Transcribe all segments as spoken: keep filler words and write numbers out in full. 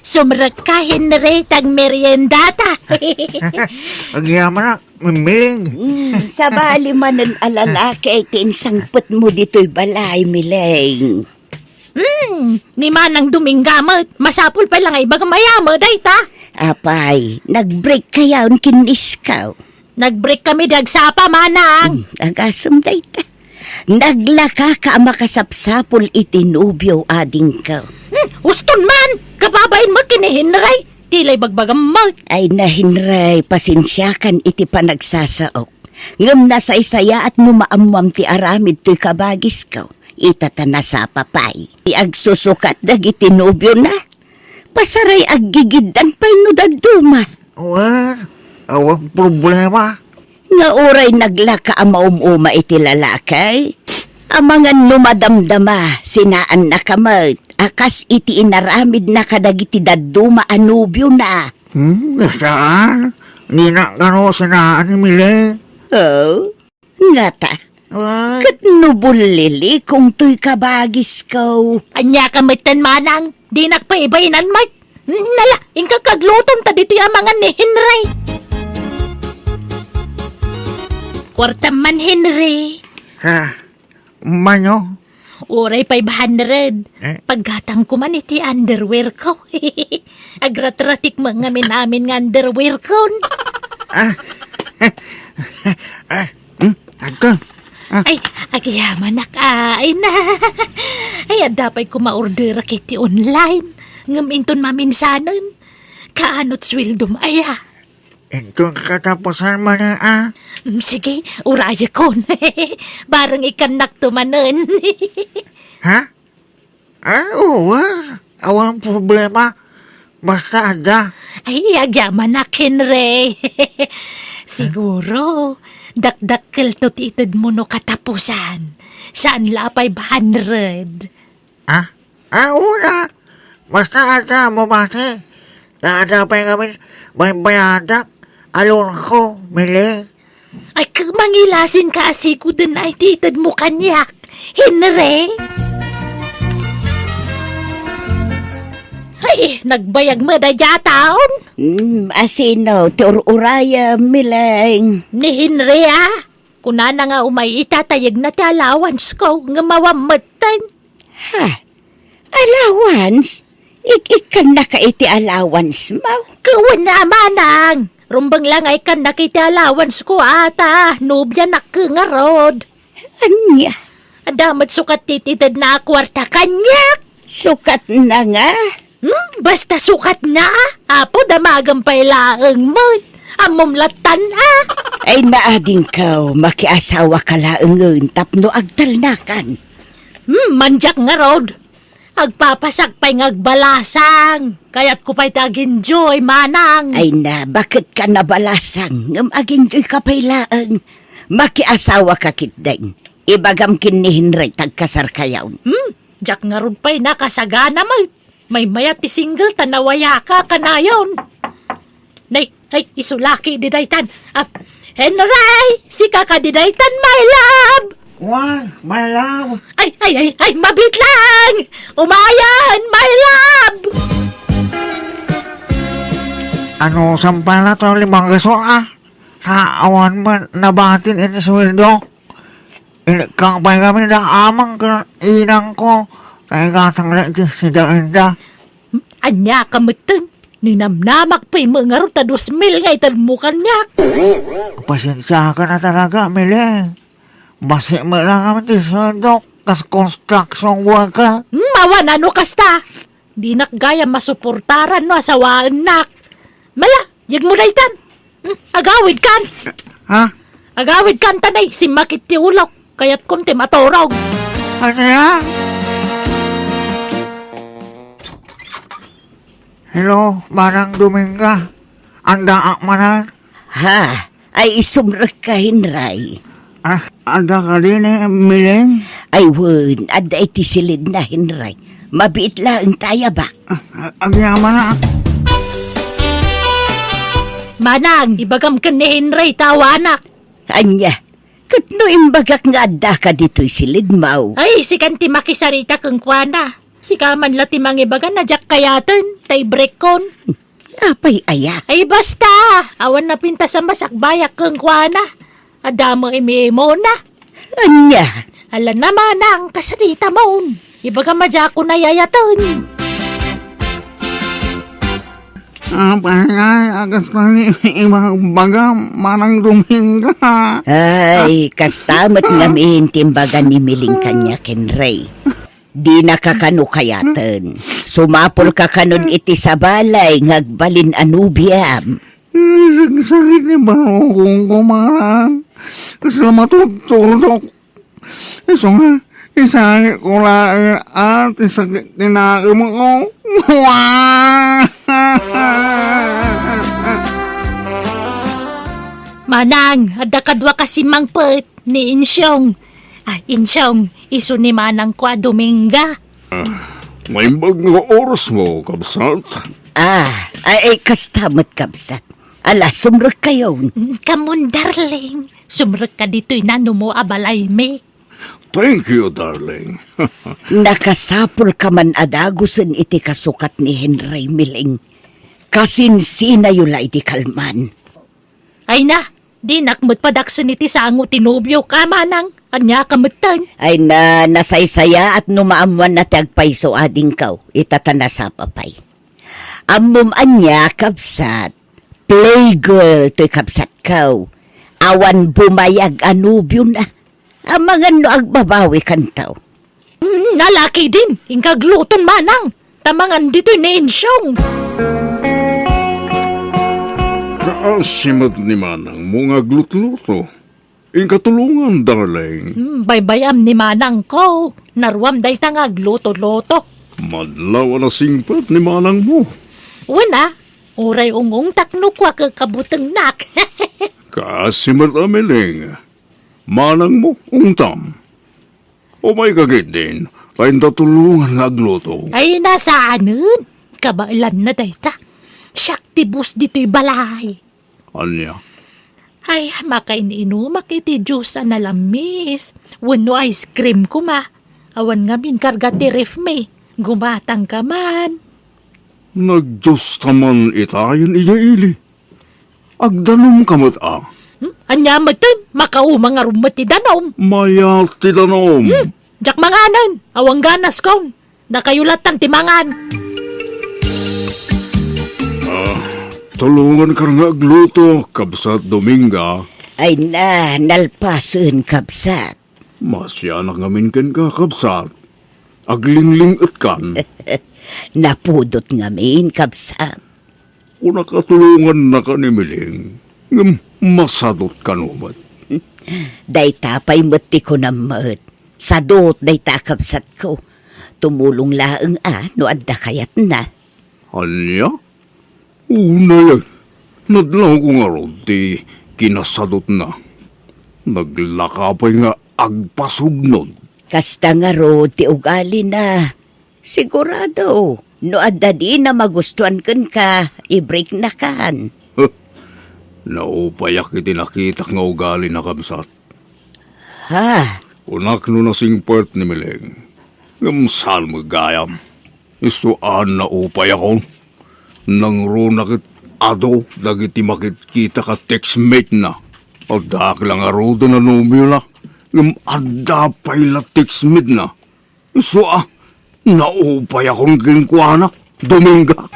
Sumrekka, Henry, ta agmeriendata. Agyamanak, Miling. Mm, sabali manen a lalaki ti insangpetmo ditoy balay, Miling. Hmm, ni Manang Dominga met, masapul pay la nga ibagam aya met dayta. Apay, nag-break kayaon ken iskaw? Nag-break kami di agsapa, Manang. Hmm, agasem dayta. Naglakaka a makasapsapul iti nobio, adingko. Hmm, uston man! Kababain met ken ni Henry. Ti la ibagbagam met. Ay na, Henry, pasensiakan iti panagsasaok. Ngem nasaysayaat no maammoam ti aramid toy kabagisko. Ita ta nasapa pay. Ti agsusukat dagiti nobiona. Pasaray aggigiddan pay no dadduma. Wen, awan problema. Nga uray naglaka a maum-uma iti lalaki, amangan no madamdama, sinaannaka met, a kas iti inaramidna kadagiti dadduma a nobiona. Hmm, saan? Dinak kano sinaan ni Miling? Oh, ngata. Ay. Ket no bullilikong toy kabagisko. Ania ka metten, Manang? Dinak pay ibaynan met. Nala, inka kaglutom ta ditoy amangan ni Henry. Kuartam man, Henry. Ha? Mano? Uray five hundred. Eh? Paggatangko man iti underwear ko. Agratratik met ngamin-amin nga underwear ko. Ah. Ah. Hmm? Agka? Ah. Ay, agyamanak, ay na. Ay, adda pay koma orderak iti online. Ngem inton maminsanen, kaanot sueldom aya? Inton katapusan man, ah. Mm, sige, urayekon. Bareng ikkannakto manen. Ha? Ah, oo, ah. Awan problema. Basta adda. Ay, agyamanak, Henry. Siguro, dakdakkelto ti itedmo no katapusan. Saan la a five hundred. Ah? Ah, una. Basta adda, mabati. Ta adda pay ngamin baybayadak. Alonso, Miling. Ay, ka-, mangilasin ka a siguden ay ti itedmo kaniak, Henry. Ay, nagbayag met dayta a taon. Hmm, asino ti ur-urayem, Miling? Ni Henry, ah. Kunana nga umay itatayegna ti allowance ko, ngem awan metten. Ha? Allowance? Ik-ikkannaka iti allowance mo? Wen a, Manang! Rumbeng la nga ikkannaka iti allowance ko, ata. Nobianak ngarud. Ania? Adda met sukat ti itedna a kuarta kaniak. Sukatna nga? Hmm, basta sukatna, a. Apo, damagem pay laeng met. Ammom lattan, a. Ay, naadingko, makiasawaka laengen tapno agtalnakan. Hmm, mandiak ngarud. Agpapasak pay nga agbalasang. Kayatko pay ti agenjoy, Manang. Ay na, baket ka nabalasang, ngem agenjoy ka pay laeng. Makiasawaka ketdin. Ibagam ken ni Henry ta agkasarkayon. Hmm, diak ngarud pay nakasagana met. Maymayat ti single ta nawayaka kanayon. Nay, ay, isu la ketdi daytan. Ah, Henry, sika kadi daytan, my love? Why, my love? Ay, ay, ay, ay, mabiit lang! Umayen, my love! Ano, sampay na to limang gasol, ah? Sa awan man nabatin iti sueldok. Inikkang pay kami da amang ken inangko. Kay gatang na iti sidaenda. Ania ka metten? Ninamnamak pay met ngarud ta dos mil nga itedmo kaniak. Pasensiakan a talaga, Miling. Basi met la ngamin ti sueldok, kas construction worker. Hmm, awan a no kasta. Dinak gayam masuportaran no asawaennak. Mala, yegmo daytan. Hmm, agawidkan. Ha? Agawidkan ta nay, simmakit ti ulok. Kayatkon ti maturog. Ania? Hello, Manang Dominga. Andaak manen? Ha? Ay, isumrekka, Henry. Ah, adda kadi ni Miling? Ay, wen, adda iti silidna, Henry. Mabiit laeng ta ayabak. Ah, a-, agyamanak. Manang, ibagam ken ni Henry ta awanak. Ania? Ket no imbagak nga addaka ditoy silidmo? Ay, sikan ti makisarita kenkuana. Sika man la ti mangibaga na diak kayaten, ta ibrekkon. Apay aya? Ay, basta! Awan napintas a masakbayak kenkuana. Adda met imimona. Ania? Ala na, manang, kasaritamon. Ibagam a diakon a yayaten. Apay aya, kasta ni ibagbagam, Manang Dominga. Ay, kasta met ngamin ti imbaga ni Miling kaniak, Henry. Dinaka kano kayaten. Sumapulka kanon iti sabali nga agbalin a nobiam. Sagsagit ni barukongko, manang. Kasla matuturdok. Isu nga, isangitko laeng a ti sakit ti nakemko. Manang, adda kaduaka simmangpet ni Insyong. Ah, Insyong, isu ni manangko a Dominga. Ah, naimbag nga orasmo, kabsat. Ah, ay, ay, kasta met, kabsat. Ala, sumrekkayon. Mm, kamon, darling. Sumrekka ditoy nanumo a balaymi. Thank you, darling. Nakasapulka man a dagusen iti kasukat ni Henry, Miling. Kasinsinayo la iti kalman. Ay na, dinak met padaksen iti sango ti nobiok, manang. Ania ka metten? Ay na, nasaysayaat no maammoanna ti agpayso a dingkaw, ita ta nasapa pay. Ammom ania, kabsat? Playgirl toy kabsatko. Awan bumayag a nobiona. Amangan no agbabawikanto. Mm, nalaki din, inka agluton manang. Tamangan ditoy ni Insyong. Kaasi met ni manangmo nga aglutluto. Inka tulongan, darling. Hmm, baybay-am ni manangko. Naruam dayta nga agluto-luto. Madlaw a nasingpet ni manangmo. Wen a, uray ungong tapno kua kakabutengnak. Kaasi met a Miling. Manangmo, ungtam. Umayka ketdin, ta inta tulongan nga agluto. Ay, nasaanen. Kabaelanna dayta. Siak ti boss ditoy balay. Ania? Ay, makain-inumak iti juice a nalammis. Wenno ice cream koma. Awan ngamin karga ti ref mi. Gumatangka man. Nagjuice ka man itayen idiay ili. Agdanumka met a. Hmm? Ania metten? Makauma ngarud met ti danum. Mayat ti danum. Hmm? Diak manganen. Awan ganaskon. Dakayo lattan ti mangan. Ah, tulonganka nga agluto, Kabsat Dominga. Ay na, nalpasen, Kabsat. Masianak ngamin kenka, Kabsat. Aglingling-etkan. Napudot ngamin, Kabsat. Kunak a tulongannaka ni Miling, ngem masadot kano met. Dayta pay met ti kunam met. Sadot dayta a kabsatko. Tumulong laeng a no adda kayatna. Ania? Unay, nadlawko ngarud ti kinasadotna. Naglaka pay nga agpasugnod. Kasta ngarud ti ugalina. Sigurado, no adda dina magustuan kenka, ibreaknakan. Huh, naupayak iti nakitak nga ugalina, kabsat. Ha? Kunak no nasingpet ni Miling. Ngem saan met gayam. Isu a naupayakon. Nangruna ket adu dagiti makitkita ka textmate-na. Addaak la ngaruden a nobiona, ngem adda pay la textmate-na. Isu a, naupayakon kenkuana, Dominga.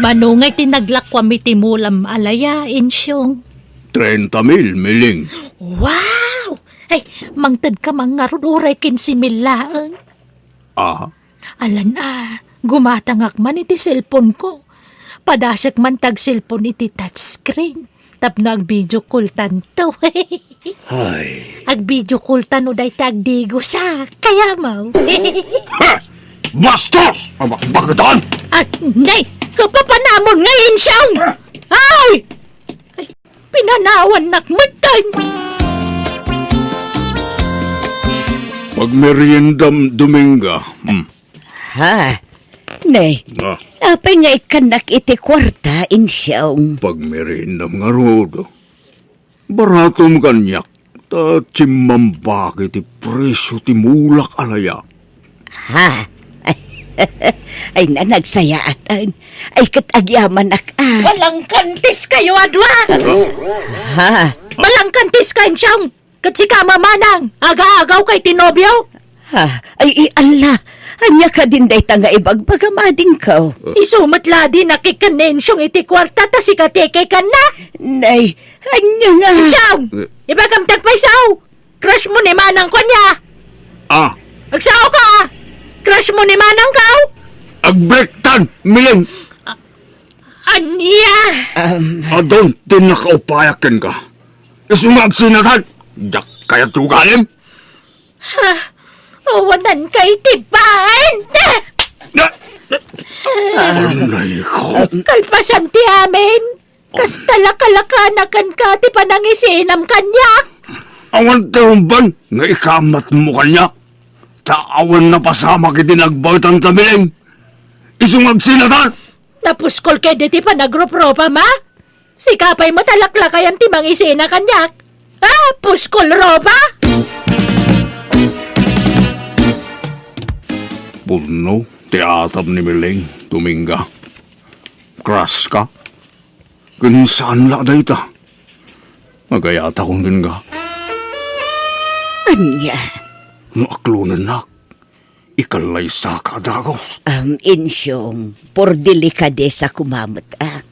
Mano ngay ti naglakuam iti mulam a laya, Insyong? Treinta mil, Miling. Wow! Ay, mangtedka man ngarud uray kinse mil laeng. Ah? Alan a, gumatangak man iti cellphone-ko. Padasek man ti agcellphone iti touchscreen. Tapno agvideo call-tanto. Ay. Agvideo call-ta no dayta agdigosa. Kayamaw. Ha! Bastos! Abakbaketan! Ah, nay! Kapapanamon nga, Insyong! Ah! Ay! Ay, pinanawannak metten! Pagmeriendam, Dominga. Hmm. Ha? Nay, ah, apay nga ikkannak iti kuarta, Insyong? Pagmeriendam ngarud. Baratom kaniak. Ta chimmambak iti presio ti mulak a laya. Ha? Ay, na, nagsayaatan. Ay, ket agyamanak, ah. Malangkantis kayo a dua! Ha? Malangkantis ka, Insyong! Ket sika, Manang, aga-agawka iti nobio? Ha? Ay, i-, alla! Ania kadin dayta nga ibagbagam, adingko? Isu met la a di nakikkan ni Insyong iti kuarta ta sika ti ikikanna? Nay, ania nga? Insyong! Eh. Ibagam ti agpayso! Crush mo ni Manang ko ania? Ah. Agsao ka! Crush mo ni Manang ka! Agbrektan, Miling! A-, ania? Um, Adun ti nakaupayak kenka. Isu nga agsinatan, diak kayat ti ugalim. Ha? Awanan kay ti baen! Ah! Anay ko. Kalpasan ti amin. Kasta la kalakanakanka ti panangisinam kaniak. Awan ti rumbeng nga ikamatmo kaniak. Ta awan napasamak iti nagbaetan ta, Miling. Isu nga agsinatan. Napuskol kadi ti panagrupropa, ma? Sika pay met a laklakayan ti mangisina kaniak. Ah, puskol rupa! Pudno ti atam ni Miling, Dominga. Crush ka? Ken saan la dayta. Nagayatakon kenka. Ania? No aklonennak, ikalaysaka a dagus. Am, Insyong, por delikadesa koma met, a.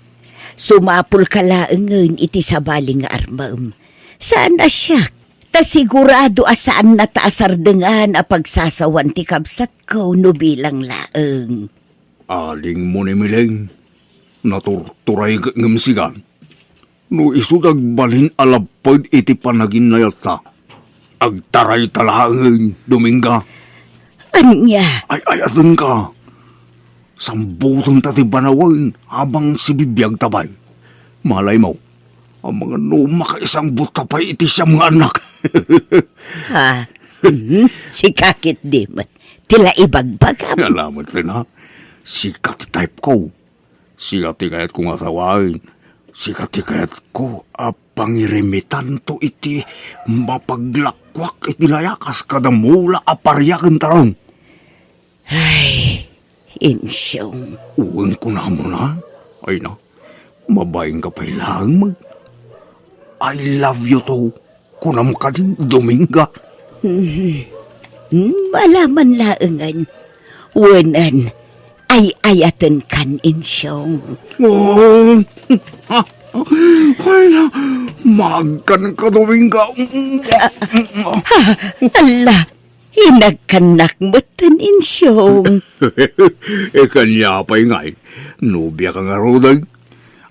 Sumapulka laengen iti sabali nga armem. Saan a siak, ta sigurado a saannata a sardengan a pagsasawan ti kabsatko no bilang laeng. Adingmo ni Miling, naturturay ngem sigan. No isu ti agbalin a lapped iti panaginayatta, agtarayta laengen, Dominga. Ania? Ay-ayatenka. Sambutenta ti banawen habang sibibiagta pay. Malaymo, amangan no makaisangbutta pay iti siam nga annak. Ha? Mhm. Sika ketdi met ti la ibagbagam. Salamat, Rina. Sika ti type ko. Sika ti kayatko nga asawaen. Sika ti kayatko a pangirimitanto iti mapaglakuak iti laya kas kada mula a paria ken tarong. Ay, Insyong. Wen kunamuna, ay na, mabainka pay laeng mag-, "I love you too," kunam kadi, Dominga. Hmm. Hmm, alaman laengen. Wenen, ay-ayatenkan, Insyong. Oh. Ay na, maagkanka, Dominga. Ah, ah, ala, inagkannak metten, Insyong. E, kaniak pay ngay, nobiaka ngaruden.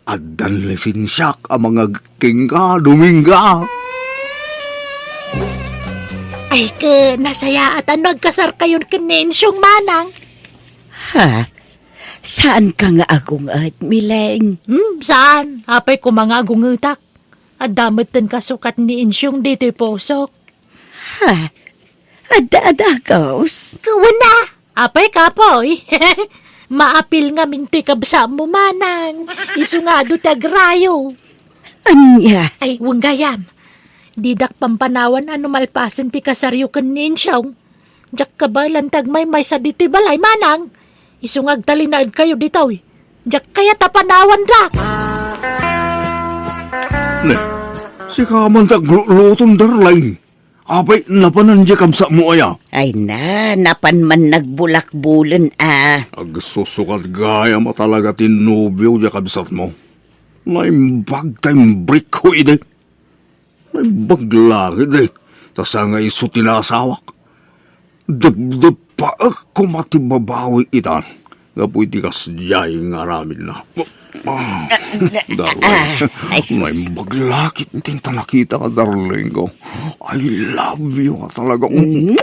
Addan lisensiak a mangagkenka, Dominga. Ay, ket nasayaat a no agkasarkayon ken ni Insyong, Manang. Ha? Saanka nga agunget, Miling? Hmm, saan? Apay koma nga agungetak. Adda metten kasukat ni Insyong ditoy pusok. Ha? Adda a dagus? Kuana, apay kapoy? Maapil ngamin toy kabsatmo, Manang. Isu nga adu ti agrayo. Ania? Ay, wen gayam. Didak pampanawan a no malpasen ti kasaryo ken ni Insyong, diak kabaelan ti agmaymaysa ditoy balay, Manang. Isu nga agtalinaedkayo ditoy, diak kayat a panawandak. Ne, sika man ti agluloton, darling. Apay, napanan diay kabsatmo aya? Ay na, napan man nagbulakbulen a. Agsusukat gayam a talaga ti nobio diay kabsatmo. Naimbag ta imbrikko idi. Naimbag la ketdi, ta saan nga isu ti naasawak. Depdepaek koma ti babawi itan gapu iti kasdiay nga aramidna. Ah, darling, ah, ay, sus. Naimbag la ketdi ta nakita nga darling ko. I love you nga talaga. Mm.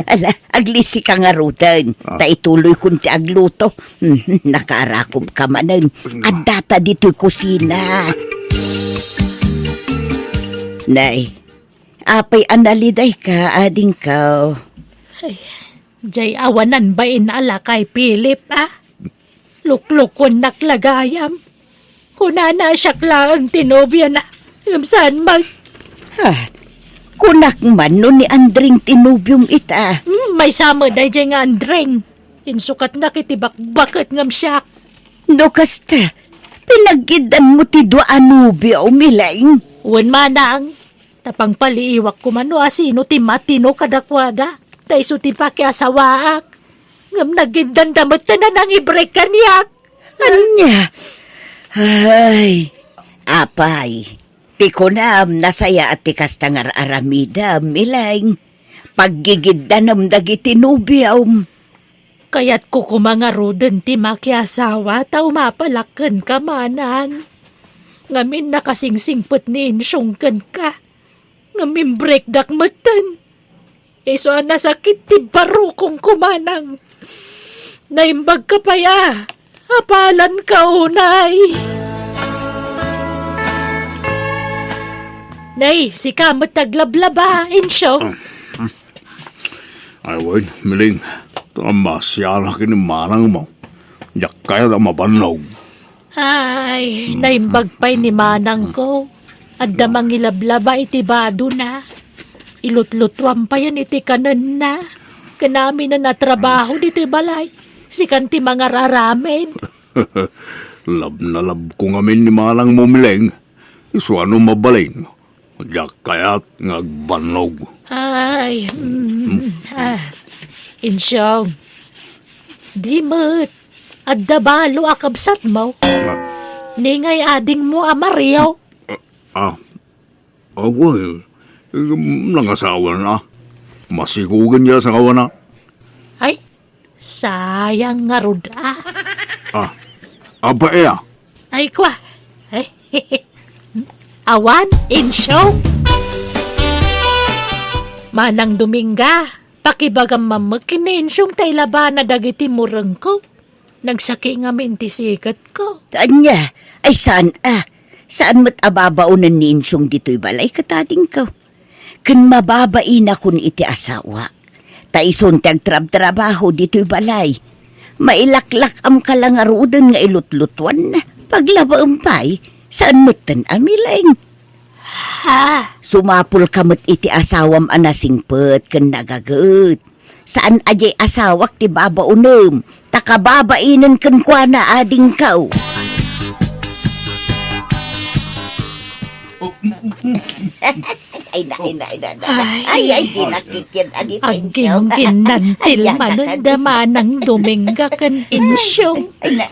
Ala, aglisika ngaruden. Ah. Ta ituloykon ti agluto. Mhm, nakaarakobka manen. Addata ditoy kusina. Nay, apay a nalidayka, adingko? Ay, jay awanan bain a lakay, Philip, a? Luklukuennak la gayam. Kunana a siak laeng ti nobiana, ngem saan met. Ha? Kunak man no ni Andring ti nobiom ita. Hmm, maysa met daydiay nga Andring. Insukatnak iti bakbaket ngem siak. No kasta, pinaggiddanmo ti dua a nobiom, Mileng? Wen, manang. Ta pangpaliiwak koma no asino ti matino kadakuada. Ta isu ti pakiasawaak. Ngem naggiddanda met ti nanangibreak kaniak. Ania? Ay, apay, ti kunam, nasayaat ti kasta nga ar-aramidem, Mileng. Paggigiddanem dagiti nobiom. Kayatko koma ngaruden ti makiasawa ta umapalak kenka, manang. Ngamin nakasingsingpet ni Insyong kenka. Ngem imbreakdak metten. Isu a nasakit ti barukongko, manang. Naimbagka pay a, apalanka unay. Nay, sika met ti aglablaba, Insyong. Ay, wen, Mileng, ta masianak ni manangmo. Diak kayat a mabannog. Ay, naimbag pay ni manangko. Adda mangilablaba iti badona. Ilutlutuan payen iti kanenna. Ken aminen a trabaho ditoy balay. Sikan ti mangar-aramid. Love na love ko ngamin ni manangmo, Mileng. Isu a no mabalin, diak kayat nga agbannog. Ay, mm, ah, Insyong. Di met, adda balo a kabsatmo? Ah. Ni ngay adingmo a Mario? Ah, ah, wen, nangasawa na. Masikogen ti asawana. Ay, sayang ngarud a. Ah, aba, iya. Ay, kwa. Ay, awan, Insyong. Manang Dominga, pakibagam man met ken ni Insyong ta ilabana dagiti murengko. Nagsaki ngamin ti siketko. Ania? Ay, saan a? Saan met a babaonen ni Insyong ditoy balay ket adingko? Ken mababainakon iti asawak. Ta isun ti agtrabtrabaho ditoy balay. Mailaklak-amka la ngaruden nga ilutlutuanna. Paglabaem pay, saan metten a Mileng. Ha? Sumapulka met iti asawam a nasingpet ken nagaget. Saan a diay asawak ti babaonem, ta kababainen kenkuana adingko. Ay, na, ay, na, ay, na, na. Ay, ay, di nakikit, adi, agginginantil manen da Manang Dominga ken Insyong. Ay, na.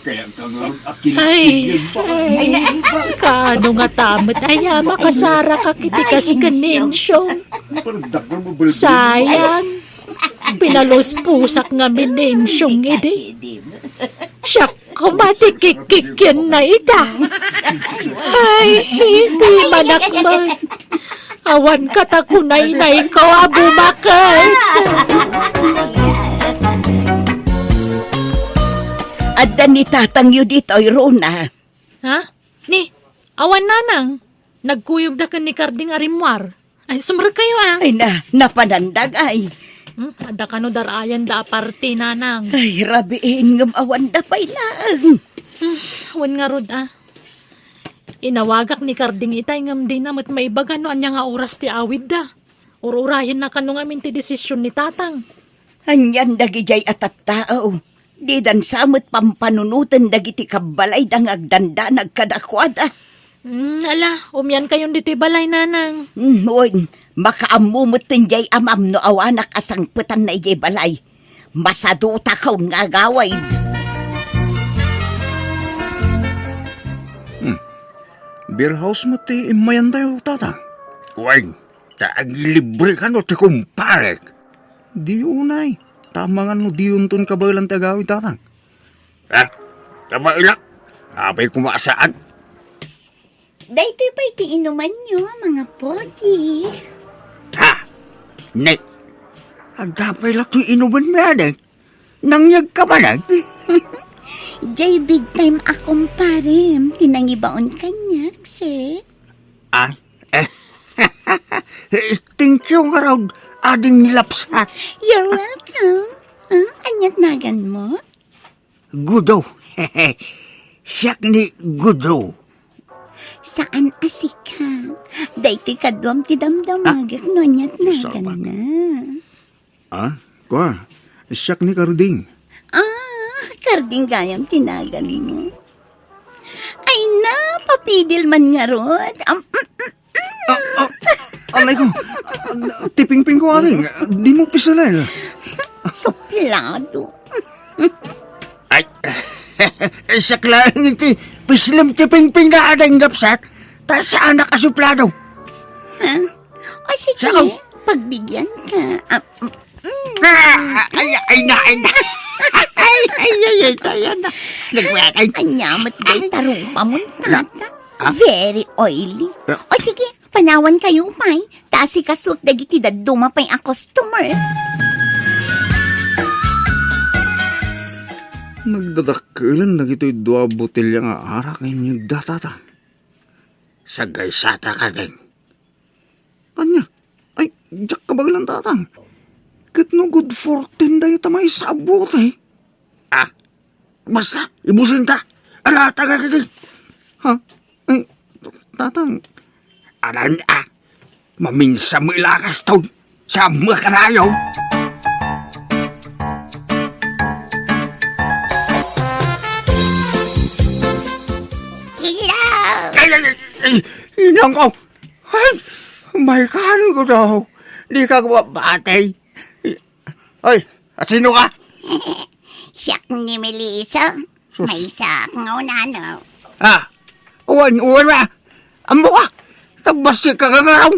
Ay, ay, kaano ngata met aya makasaraka iti kas ken ni Insyong? Sayang. Pinaluspusak ngamin ni Insyong idi. Siak koma ti kikkikienna ita. Ay, di manak met. Awan kata kunaynayko a bumaket. Adda ni tatangyo ditoy, Rona. Ha? Ni, awan nanang. Nagkuyogda ken ni Karding a rimmuar. Ay, sumrekkayo, a. Ay, na, napanandag, ay. Hmm, adda kano dar-ayanda a parti, nanang. Ay, rabiin ngem awanda pay laeng. Hmm, wen ngarud, a. Inawagak ni Karding itay ngem dina met maibaga no ania nga oras ti awidda. Ur-urayenna kano ngamin ti desisyon ni tatang. Anian dagidiay a tattao? Didan sa met pampanunoten dagiti kabbalayda nga agdandanag kadakuada. Hmm, ala, umiankayon ditoy balay, nanang. Hmm, wen, makaammo metten diay amam no awanak a sangpetanna idiay balay. Masadutakon nga agawid. Hmm. Beer house met ti immayantayo, tatang? Wen, ta agilibre kano ti kumparek. Di unay, ta amangan no diyonton kabaelan ti agawid, tatang. Ah, kabaelak? Apay koma a saan? Daytoy pay ti inumanyo, mga podi. Ha? Ne, adda pay la ti inumanmi, adi? Nangyegka manen? Jay big time a kumparem ti nangibaon kaniak, sir. Ah? Eh, thank you ngarud, Ading Lapsat. You're welcome. Ah, aniat naganmo? Gudo. Siak ni Gudo. Saan a sika. Daytoy kaduam ti damdamagek no ania't naganna. Ah, kua, siak ni Karding. Ah, Karding gayam ti naganmo. Ay na, papidil man ngarud. Am, mm, mm, mm. Ah, ah, alay ko. Ah, ti pingping ko, ate. Di mo pisalan. Suplado. Ay, siak laeng ti pislem ti pingping na ading napsat. Ta saan a kasuplado. Ha? O sige, pagbigyan ka. Ah, mm, mm. Ah, ay, ay, na, ay, na. Ay, ay, ay, ay, ay, na. Nagwakay. Anya met dayta rupa mo, tata. Ah? Very oily. Ah. O sige, panawan kayo, pay. Ta asikasuek dagiti dadduma pay a customer. Nagdadakkelen dagitoy dua a botelya nga arak nga inyegda, tata. Sagaysata, Karding. Ania? Ay, diak kabaelan, tatang. Ket no good for ten dayta maysa a bote. Ah, basta, ibusinta. Ala, taga kadi. Ha? Ay, tatang. Anan, ah. Maminsan mo ilakas ton. Sa mga karayaw. Hello! Ay, ay, ay, ay, inang ko. Ay, may kan ko daw. Di ka mabati. Ay, at sino ka? Siak ni Melissa. Sus. Maysa nga unano. Ah, uwan, uwan na. Ammo ka. Tabas si kakangaraw.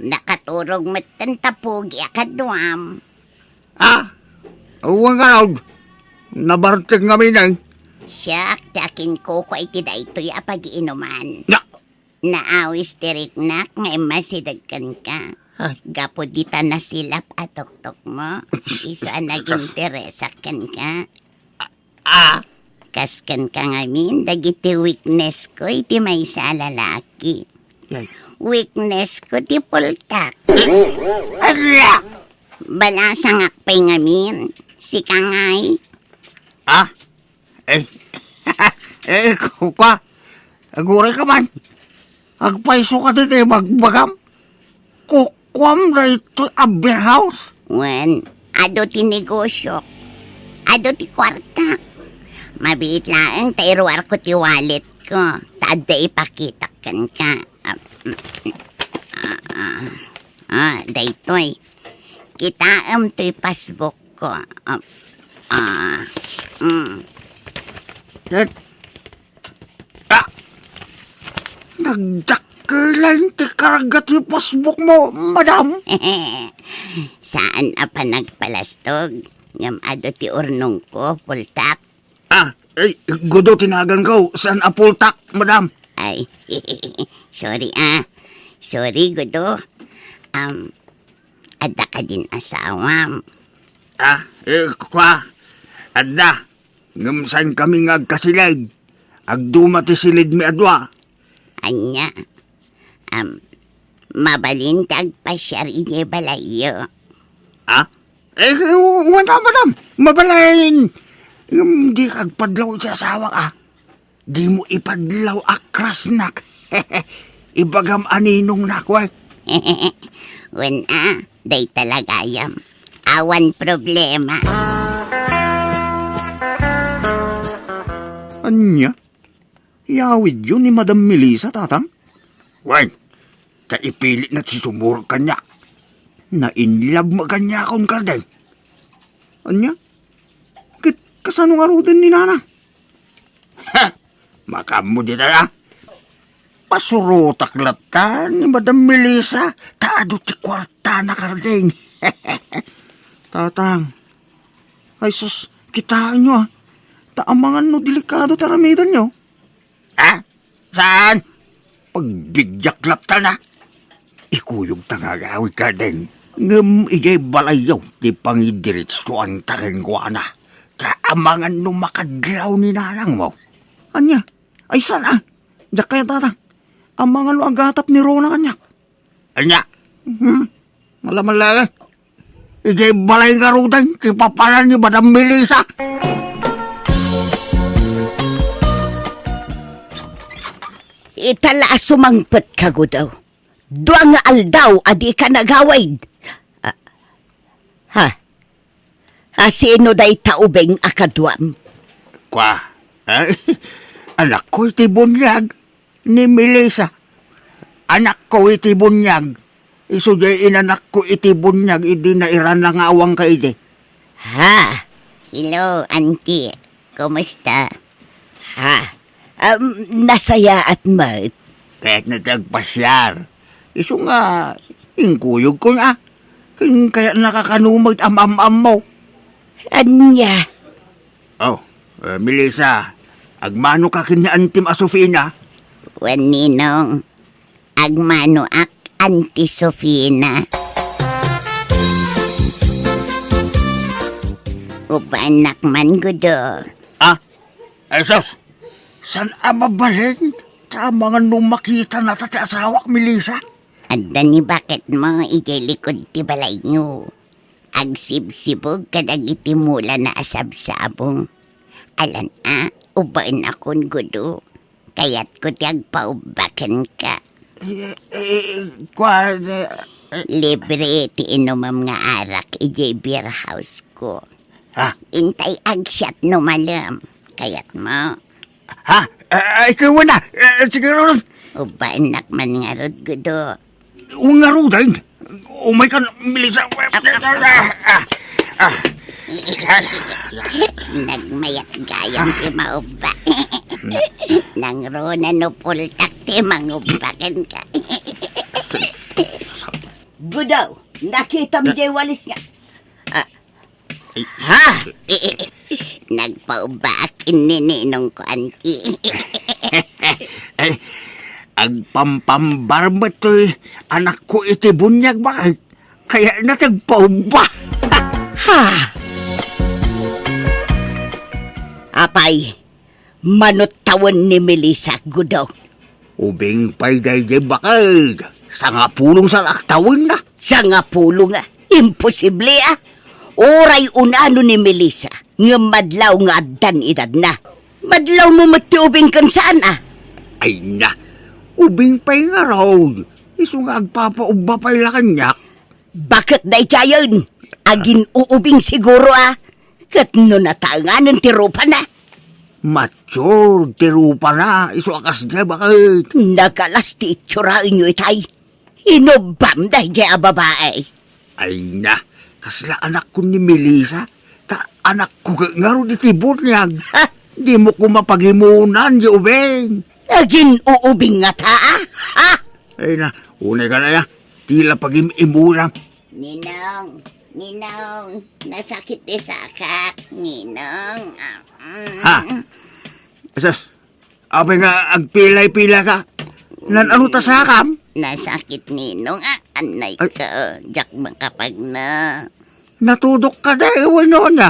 Nakaturog metten ta pugi a kaduam. Ah, uwan ka raw. Nabartek nga minay. Siak, ti akin kuko iti daytoy a pagiinuman. Na. Naawis ti riknak nga immasideg kenka. Ay. Gapu dita nasilap a tuktok mo, isu a naginteresak kenka. Ah. Kas kenka ngamin, dagiti weakness ko iti maysa a lalaki. Ay. Weakness ko ti pultak. Ala! Balasangak pay ngamin. Sika ngay. Ah? Eh, eh, ku-, kua, aguray ka man. Agpayso ka ditoy bagbagam. Kukuam daytoy a beer house. Wen, adu ti negosyo. Adu ti kuarta. Mabiit laeng ta iruarko ti wallet ko. Ta adda ipakitak kenka. Ah, mm, mm, ah, ah, ah, daytoy. Kitaem toy passbook ko. Ah, ah, mm. Ket, ah, nagdakkelan ti karga ti passbook mo, madam. Saan a panagpalastog, ngem adu ti urnongko, pultak. Ah, ay, Gudo ti naganko, saan a pultak, madam. Ay, sorry, ah. Sorry, Gudo. Um, Adda kadin asawam? Ah, eh, kua, adda. Ngem saan kami nga agkasilid. Agduma ti silidmi a dua. Ania? Am, mabalin ti agpasiar idiay balayyo. Ah? Eh, wala, madam. Mabalin. Ngem di ka agpadlaw iti asawak, ah. Dimo ipadlaw a crush-nak. Ibagam a ninongnak, wen. Wen a, dayta la gayam. Awan problema. Ania? Iyawidyo ni Madam Melissa, tatang? Wen, ta ipilitna ti sumurot kaniak. Na-in love met kaniakon, Kardeng. Ania? Ket kasano ngaruden ni Nana? Ha! Makaammo dita, a? Pasurotak latta ni Madam Melissa ta adu ti kuartana, Kardeng. Tatang, ay sus, kitaenyo, a. Ta amangan no delikado ti aramidenyo. Ha? Saan? Pagbigyak latta na. Ikuyogta nga agawid, Kardeng. Ngem idiay balayyo ti pangidiretsuanta kenkuana. Ta amangan no makadlaw ni nanangmo. Ania? Ay, saan a? Diak kayat, tatang. Amangan no agatap ni Rona kaniak. Ania? Hmm? Malaman laeng. Idiay balay ngaruden ti papanan ni Madam Melissa. Ita la a sumangpetka, Gudo. Dua nga aldaw a dika nagawid. Ah, ha? A sino dayta ubing a kaduam? Kua, eh? Anakko iti buniag ni Melissa. Anakko iti buniag. Isu diay inanakko iti buniag idi nairana nga awanka idi. Ha? Hello, auntie. Kumusta? Ha? Um, nasayaat met. Kayatna ti agpasiar. Isu nga, inkuyogko na. Ken kayatna kakano met am-am-ammo. Ania? Oh, eh, Melissa, agmano ka ken ni Antim a Sofina? Wen, Ninong, agmanoak, Anti Sofina. Ubaennak man, Gudo. Ah? Ay, sus! Saan a mabalin? Tama nga no makitana ta ti asawak, Melissa. Adda ni baketmo idiay likod ti balayyo. Agsibsibog kadagiti mulana a sabsabong. Alan a, ubaenakon, Gudo. Kayatko ti agpaubba kenka. Eh, eh, eh, kua, eh, eh. Libre ti inumem nga arak idiay beer house ko. Ha? Intay agsiat no malem. Kayatmo? Ha? Eh, eh, ikaw na. Eh, sige, Ron. Ubaennak man ngarud, Gudo. Ungaruden. Umay kan, Melissa. Ah, ah, ah. Nagmayat gayam ti maubba. Nangruna no pultak ti mangubba kenka. Gudo, nakitam diay walis nga. Ah, Ay. Ha? Nagpaubbaak ken ni ninongko, anti. Ay, agpampambar met toy anakko iti buniag, baket. Kayatna ti agpaubba. Ha? Apay, mano tawen ni Melissa, Gudo? Ubing pay daydiay, baket. Sangapulong sa aktawenna. Sangapulong a? Imposible a. Uray unano ni Melissa, ngem madlaw nga addan edadna. Madlawmo met ti ubing ken saan a? Ay na, ubing pay ngarud. Isu nga agpapaubba pay la kaniak. Baket daydiayen, agin-uubing siguro a. Ket no nataenganen ti rupana? Mature ti rupana, isu a kasdiay, baket. Nagalas ti itsuraenyo itay. Inubbam daydiay a babai. Ay na, kasla anakko ni Melissa, ta anakko ket ngarud iti buniag. Ha? Dimo koma pagimunan diay ubing. Agin-uubing ngata a? Ha? Ay na, unay ka na ya. Ti la pagim-imuram. Ninong, Ninong, nasakit ti sakak, Ninong. Ah, mm. Ha? Sus, apay nga agpilay-pilay ka? Nan-ano ta sakam? Nasakit, Ninong. Ah, anay Ay. Ka. Diak makapagna. Natudok ka dayta wenno ania?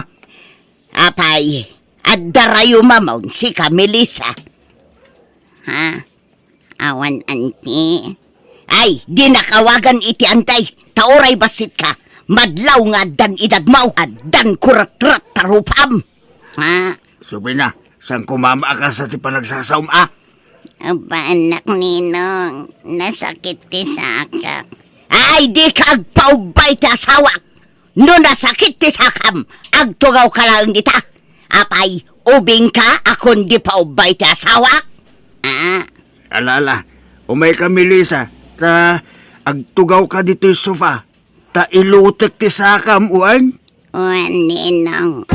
Apay, adda rayo mamon sika, Melissa. Ha? Awan, anti. Ay, dinak awagan iti anti. Ta uray bassitka. Madlaw nga addan edadmo. Addan kuretret ta rupam. Ha? Subay na, saan ko mamaakasa ti panagsasaom, a? Aba, anak, Ninong, nasakit ti sakak. Ay, dika agpaubba iti asawak. No nasakit ti sakam, agtugawka laeng dita. Apay, ubingka a kon di paubba iti asawak? Ah. Ala, ala. Umayka, Melissa, ta agtugawka ditoy sofa, ta ilutek ti sakam, wen? Wen, Ninong.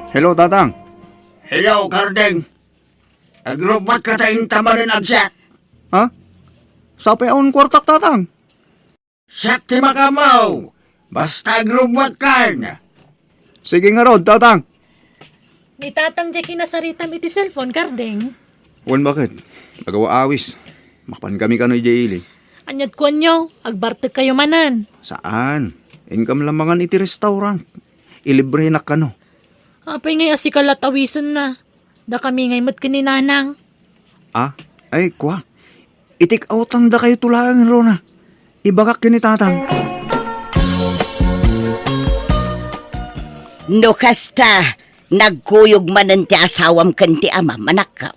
Hello, Tatang. Hello, Kardeng. Agrubbuatka ta inta manen agsiat. Ha? Sapay awan kuartak, Tatang. Siak ti makamaw. Basta agrubbuatkan. Sige ngarud, Tatang. Ni Tatang diay kinasaritam iti cellphone, Kardeng. Wen, baket. Agaw a awis. Makapankami kano idiay ili. Ania't kuanyo? Agbartekkayo manen? Saan. Inkam la mangan iti restaurant. Ilibrenak kano. Apay ngay a sika la tawisenna? Dakami ngay met ken ni Nanang. Ah, ay, kua. I-take outan dakayo to laeng, Rona. Ibagak ken ni Tatang. No kasta, Nagkuyog manen ti asawam ken ti amam, anakko.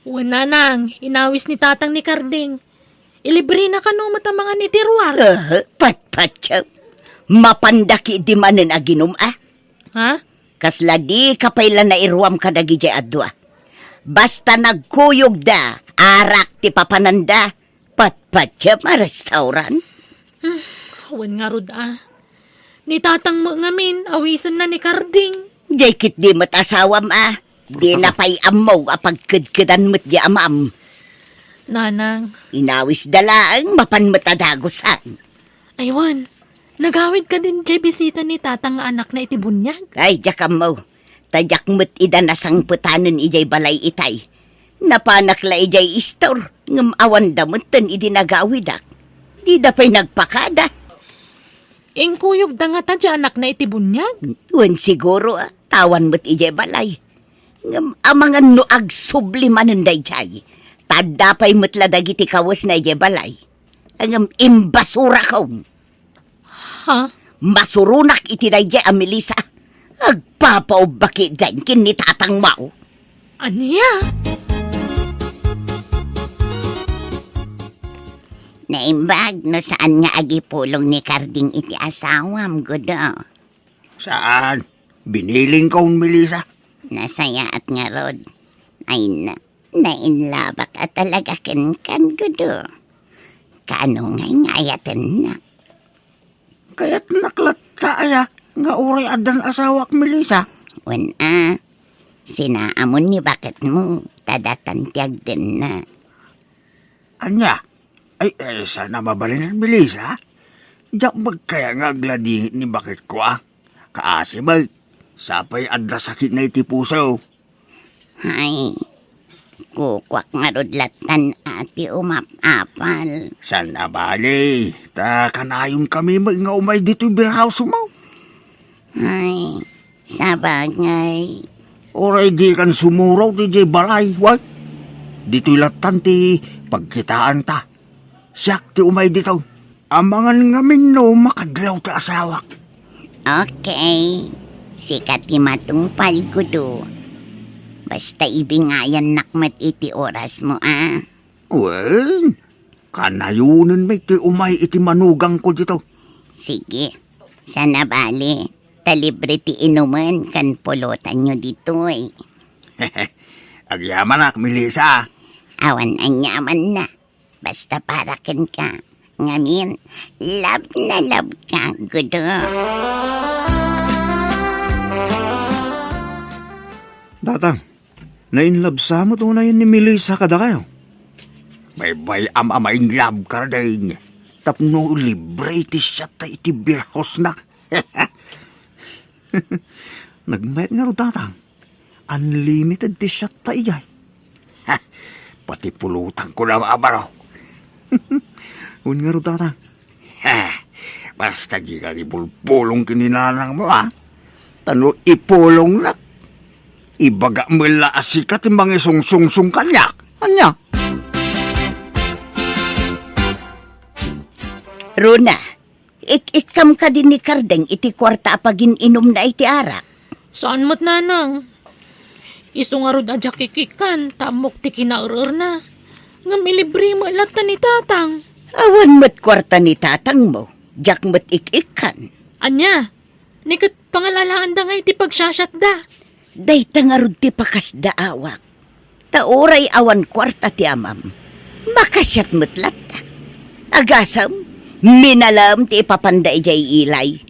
Wen, nanang, inawis ni tatang ni Karding. Ilibrena kano met amangan iti ruar. Eh, patpatyo. Mapanda ketdi manen aginum, a? Ha? Kasla dika pay la nairuam kadagijay a dua. Basta nagkuyogda, arak ti papananda. Patpatyo a restaurant. Hmm, wen ngarud a. Ni tatang met ngamin, awisenna ni Karding. Jay ketdi met asawam a. Dina pay ammo a pagkedkedan met di amam. Nanang. Inawisda laeng, mapan met a dagusan. Ay wen, nagawid kadin jay bisita ni tatang nga anakna iti buniag? Ay, diak ammo. Ta diak met ida nasangpetanen idiay balay itay. Napanak la idiay istor, ngem awanda metten idi nagawidak. Dida pay nagpakada. Inkuyogda ngata ti anakna iti buniag? Wen siguro, a, ta awan met idiay balay. Ngem amangan no agsubli manen daydiay. Ta adda pay met la dagiti kawesna idiay balay. Ngem imbasurakon. Ha? Masuronak iti daydiay a Melissa. Agpapaubba ketdin ken ni tatangmo. Ania? Naimbag no saan nga agipulong ni Karding iti asawam, Gudo. Saan? Biniling kon, Melissa? Nasayaat ngarud. Ay na, nainlabak a talaga kenkan, Gudo. Kaano ngay nga ayatennak? Kayatnak latta aya nga uray addan asawak, Melissa? Wen a, sinaamon ni baketmo, ta datan ti agdenna. Ania? Ay, ay, saan a mabalin, Melissa? Diak met kaya nga agladingit ni baketko, a? Kaasi met, sapay adda sakitna iti puso. Ay, kukuak ngarud lattan a ti umap-apal. Saan a bali, ta kanayonkami met nga umay ditoy beer house mo. Ay, sabagay. Uray dikan sumuraw ti diay balay, wa? Ditoy lattan ti pagkitaanta. Siak ti umay ditoy. Amangan ngamin no makadlaw ti asawak. Okay. Sika ti matungpal, Gudo. Basta ibingayannak met iti orasmo, a? Wen, kanayonen met ti umay iti manugangko ditoy. Sige. Saan a bali, ta libre ti inumen ken pulotanyo ditoy. Agyamanak, Melissa. Awan aniamanna. Basta para kenka. Ngamin, love na love ka, Gudo. Tatang, nainlove sa met unay ni Melissa kadakayo? Baybay-am a mainlove, Karding. Tapno libre ti siatta iti beer house na. Nagmayat ngarud, Tatang. Unlimited ti siatta idiay. Ha! Pati pulotangko na maabarok. Wen ngarud, Tatang. Ha! Basta dika agipulpulong ken ni nanangmo, a? Ta no ipulongnak, ibaga met la a sika ti mangisungsungsong kaniak. Ania? Rona, ik-ikkam kadi ni Kardeng iti kuarta a pagin-inumna iti arak? Saan met, Nanang. Isu ngarud a diak ik-ikkan, ta ammok ti kinaer-erna. Ngem ilibre met latta ni Tatang. Awan met kuarta ni Tatangmo, diak met ik-ikkan. Ania? Ni ket pangalalaanda ngay ti pagsiasiatda. Dayta ngarud ti pakasdaawak. Ta uray awan kuarta ti amam, makasiat met latta. Agasem, minalem ti ipapanda idiay ilay.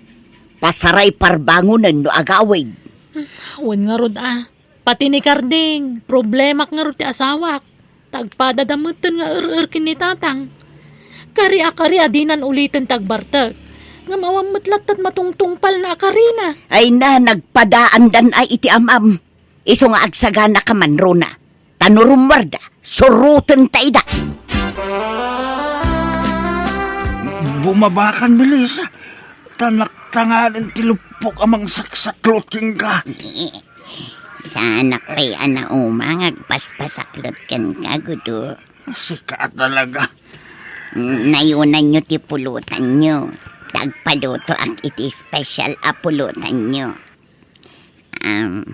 Pasaray parbangonen no agawid. Wen ngarud a, pati ni Karding, problemak ngarud ti asawak. Ta agpadada metten nga er-er ken ni Tatang. Kari a kari a dinan uliten ti agbartek. Ngem awan met lattan matungtungpalna a karina. Ay na, nagpadaandan a iti amam. Isu nga agsaganaka man, Rona. Ta no rummuarda, surotenta ida. Bumabakan, Melissa. Ta naktangaden ti luppok a mangsaksaklot kenka. Saanak pay a nauma nga agpaspasaklot kenka, Gudo. Sika a talaga. Nayunanyo ti pulotanyo. Ta agpalutoak iti special a pulotanyo. Am,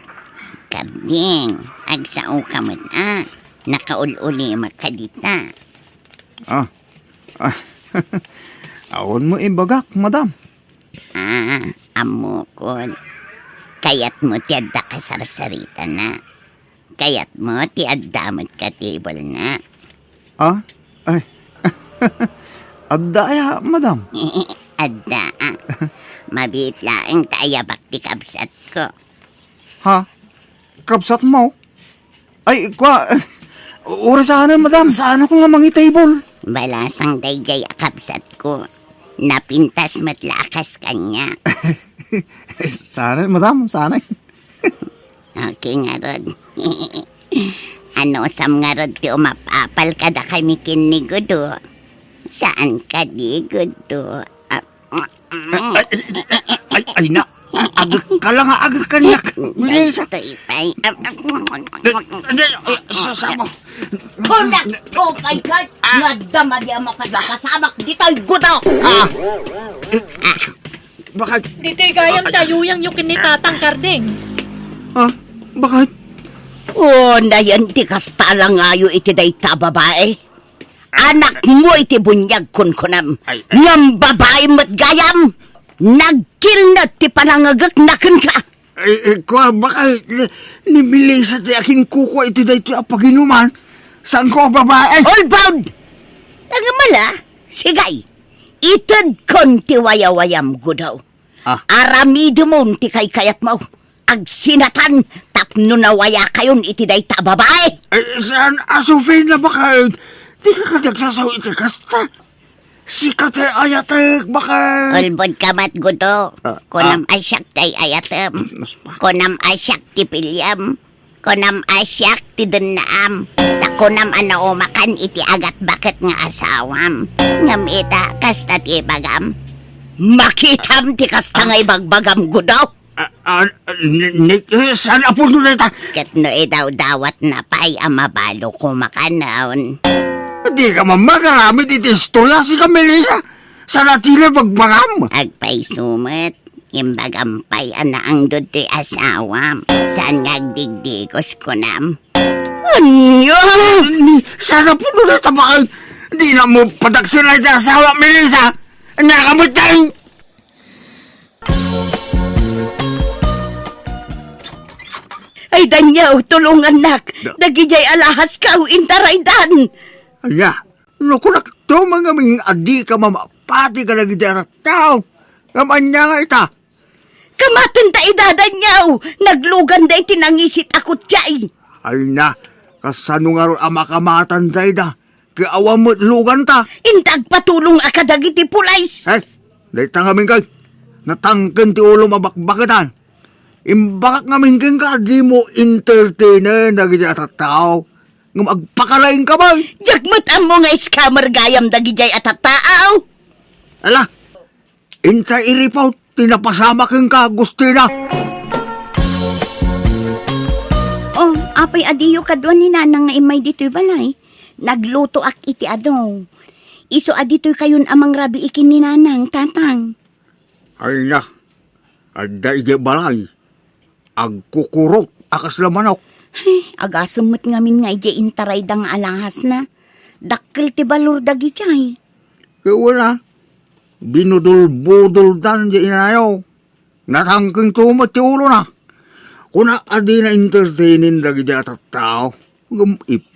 Karding, agsaoka met a. Nakaul-ulimek ka dita. Ah, ah, awan mo ibagak, madam. Ah, ammokon. Kayatmo ti adda kasarsaritana. Kayatmo ti adda met ka table na. Ah? Ay. Adda aya, madam? Adda, ah. Mabiit laeng ta ayabak ti kabsatko. Ha? Kabsatmo? Ay, kwa, ura saan, madam? Saanko nga mangitable? Balasang dayjay a kabsatko. Napintas met la a kas kaniak. Saan, madam? Saan? Okay ngarud. Anusam ngarud ti umapapal kadakami ken ni Gudo? Saan kadi, Gudo? Ah, Ay, ay, ay, ay, ay, na. Agek ka lang, agek kaniak. Bilis. Tay, tay. Hindi, hindi, ah, sa-, sama. Kunak, tupay ka. Ah. Nadama di ang mapagkasamak ditoy Gudo. Ah. Eh, bakit? Ditoy gayam ti ayuyangyo ken ni Tatang Karding. Ah, bakit? O, nayan ti kasta langayo iti dayta a babae. Anakmo iti buniag, kunkunam. Ay, ay. Ngem babae met gayam, nagkilned ti panangngegekna kenka. Ay, ay, kua, baka, eh, ni Melissa ti akinkukua iti daytoy a paginuman. Saanko a babae? All bound! Nagmala, sigay. Itedkon ti wayawayam, Gudo. Ah. Aramidemon ti kaykayatmo. Agsinatan tapno nawayakayon iti dayta a babae. Ay, saan a Sofina, bakit? Di ka kadi agsasaw iti kasta. Sika ti ayatek, bakit? Ulbod ka met, Gudo. Ah, kunam ah. A siak ti ayatem. Mas pa. Kunam a siak ti piliem. Kunam a siak ti dennaam, ta kunam a naumakan iti agatbaket nga asawam. Ngem ita, kasta ti ibagam. Makitam ti kasta nga ibagbagam, Gudo. Ah, ah, ni, ni, eh, saan a puno na ita? Ket no idawdawatna pay a mabalo koma kanon. Di ka man magaramid iti istorya, sika, Melissa. Saan a ti ibagbagam? Agpayso met. Imbagam pay a naangdod ti asawam. Saan nga agdigdigos, kunam? Ania? Ni, saan a puno na ita, bakit? Di na mo padaksena ti asawa, Melissa. Ania ka met, tay? Ay, Daniel, tulongannak. Da- Dagidiay alahaskaw, intaraydan. Ania? No kunakto man ngamin a dika mamapati kadagiti a tattao, ngem ania nga ita? Kamaten ta ida, Daniel! Nagluganda iti nangisit a kutsaay. Ay na, kasano ngarud a makamatan ta ida? Ket awan met luganta. Inta agpatulong a kadagiti pulis. Eh, dayta ngamin kay, natangken ti ulom a bakbaketan. Imbagak ngamin kenka a dimo entertainen dagiti a tattao. Ngem agpakalaingka pay. Diak met ammo nga scammer gayam dagidiay a tattao. Ala, inta iripaw ti napasamak kenka, Agustina. Oh, apay a diyo kadua ni Nanang nga immay ditoy balay? Naglutoak iti adu. Isu a ditoykayon a mangrabii ken ni Nanang, Tatang. Ay na, adda idiay balay. Agkukurot a kasla manok. Ay, agasem met ngamin nga idiay intarayda nga alahasna. Dakkel ti balor dagidiay. Ket wen a, binudulbudoldan diay inayo. Natangken to met ti ulona. Kuna a dina entertainen dagidiay a tattao. Ngem ip-,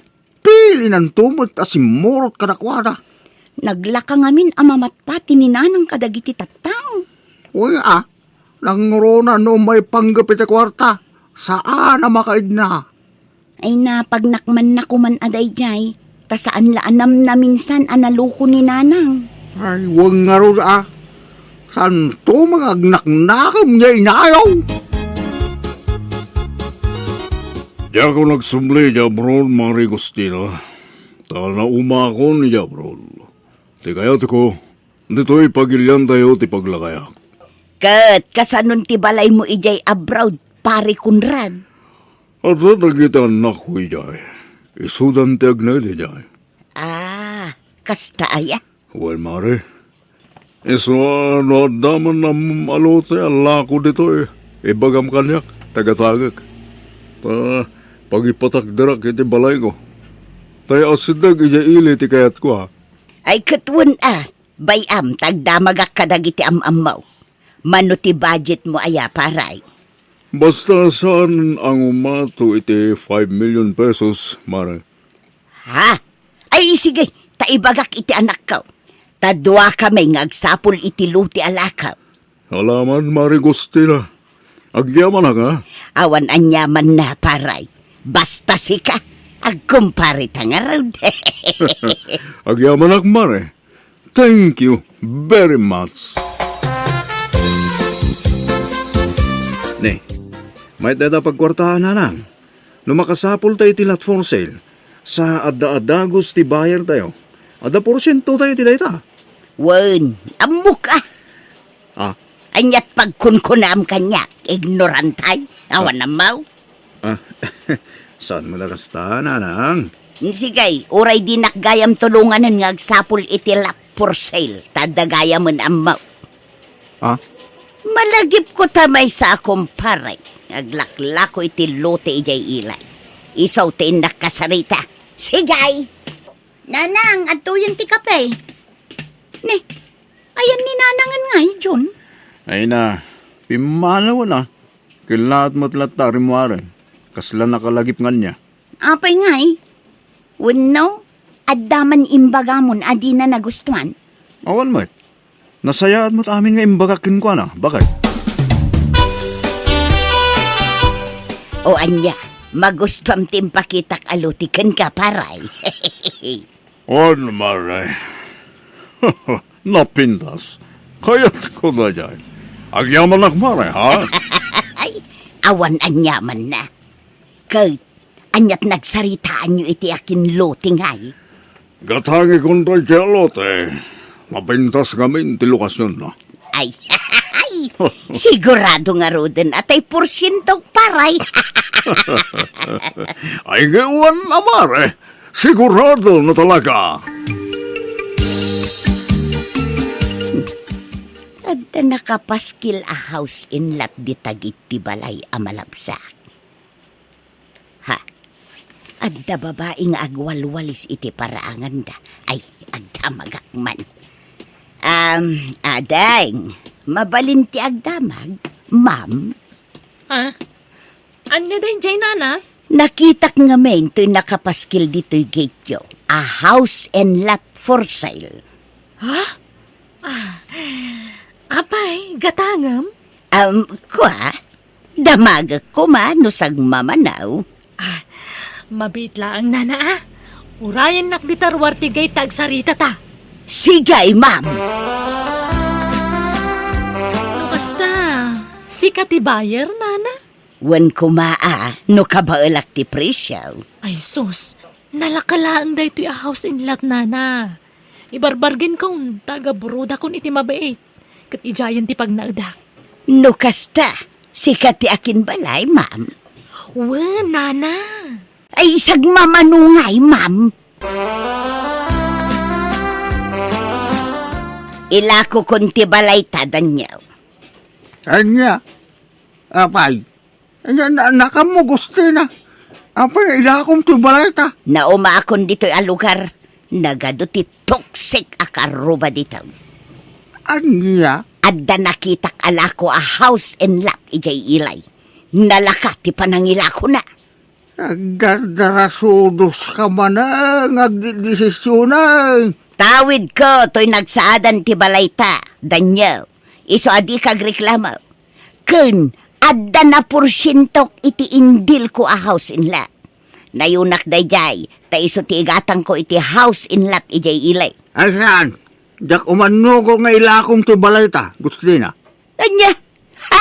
Pilinanto met a simmurot kadakuada. Naglaka ngamin a mamatpati ni Nanang kadagiti tattao. Uy, a, nangruna no umay panggep iti kuarta, saan a makaidna. Ay, napagnak man na koman a daydiay, ta saan la a namnaminsan a naloko ni Nanang. Ay, wen ngarud a. Santo, mangagnaknakem nga inayaw. Diakon agsubli idiay abroad, Mari Agustina, ta naumakon idiay abroad. Ti kayatko, ditoy pagiliantayo ti paglakayak. Ket kasanon ti balaymo idiay abroad, Pari Conrad? Adda dagiti annakko idiay. Isudan ti agna idiay. Ah, kasta aya? Wen, Mari. Isu a no adda man ammom a lote a lako ditoy, ibagam kaniak. Tagatagek. Ta, pagipatakderak iti balayko. Tay asideg idiay ili ti kayatko, ha? Ay, ket wen a, bay-am ta agdamagak kadagiti am-ammo. Mano ti budgetmo aya, paray? Basta saan a ngumato iti five million pesos, mare. Ha? Ay, sige, ta ibagak iti anakko. Ta duakami nga agsapul iti lote a lakaw. Alaman, Mare Gustina. Agyamanak, ha? Awan aniamanna, paray. Basta sika, agkumpare ta ngarud. Agyamanak, Mare. Thank you very much. Ne, mayat dayta pagkuartaan, nanang. No makasapulta iti lot for sale, sa adda a dagus ti buyer tayo, adda porsiento tayo iti dayta. Wen, ammok a. Ah. Aniat pagkunkunam kaniak, ignorantay, awan ammaw. Ah, saan mo na kasta, nanang? Sige, uray dinak gayam tulunganen nga agsapul iti lot for sale, ta adda gayamen ammaw. Ah? Malagipko ta maysa a kumpare nga aglaklako iti lote idiay ilay. Isu ti innak kasarita. Sige! Nanang, adtoyen ti kape. Ni, ayan ni Nanangen ngay, John? Ay na, pimmanawen a. Kellaat met latta rimmuaren. Kasla nakalagip nga ania. Apay ngay? Wenno, adda man imbagamon a dina nagustuan? Awan met. Nasayaat met amin nga imbagak kenkuana, baket. O ania, magustuam ti impakitak a lote kenka, paray. Wen, mare. Napintas. Kayatko daydiay. Agyamanak, mare, ha? Ay, awan aniamanna. Ket, aniat nagsaritaanyo iti akin lote ngay? Gatangikon daydiay a lote. Mapintas ngamin ti lokasionna. Ay, sigurado ngaruden a tay porsiento, paray. Ay, wen a, mare. Sigurado na talaga. Adda nakapaskil a house and lot dita iti balay a malabsak. Ha? Adda babai nga agwalwalis iti paraanganda. Ay, agdamagak man. Um, ading, mabalin ti agdamag, ma'am? Ah? Ania daydiay, nana? Nakitak ngamin toy nakapaskil ditoy gate-yo a house and lot for sale. Ha? Ah, apay, gatangem? Um, kua, damagek koma no sagmamano. Ah, mabiit laeng, nana, a. Urayennak dita ruar ti gate ta agsaritata. Sige, ma'am. No kasta, sika ti buyer, nana? Wen koma a, no kabaelak ti presio. Ay sus, nalaka laeng daytoy a house and lot, nana. Ibarbargenkon, ta agaburodakon iti mabiit, ket idiayen ti pagnaedak. No kasta, sika ti akinbalay, ma'am? Wen, nana. Ay, sagmamano ngay, ma'am? Ilakokon ti balayta, Daniel. Ania? Apay, ania, na-, nakammo, Gustina? Apay, ilakom ti balayta? Naumakon ditoy a lugar. Nagadu ti toxic a karruba ditoy. Ania? Adda nakitak a lako a house and lot idiay ilay. Nalaka ti panangilakona. Agdardarasudoska manen nga agdidesisionen. Tawidko toy nagsaadan ti balayta, Daniel. Isu a dika agreklamo. Ken adda naporsientok iti indilko a house and lot. Nayunak daydiay, ta isu ti igatangko iti house and lot idiay ili. Ay saan? Diak umannugor nga ilakom ti balayta, Gustina. Ania? Ha?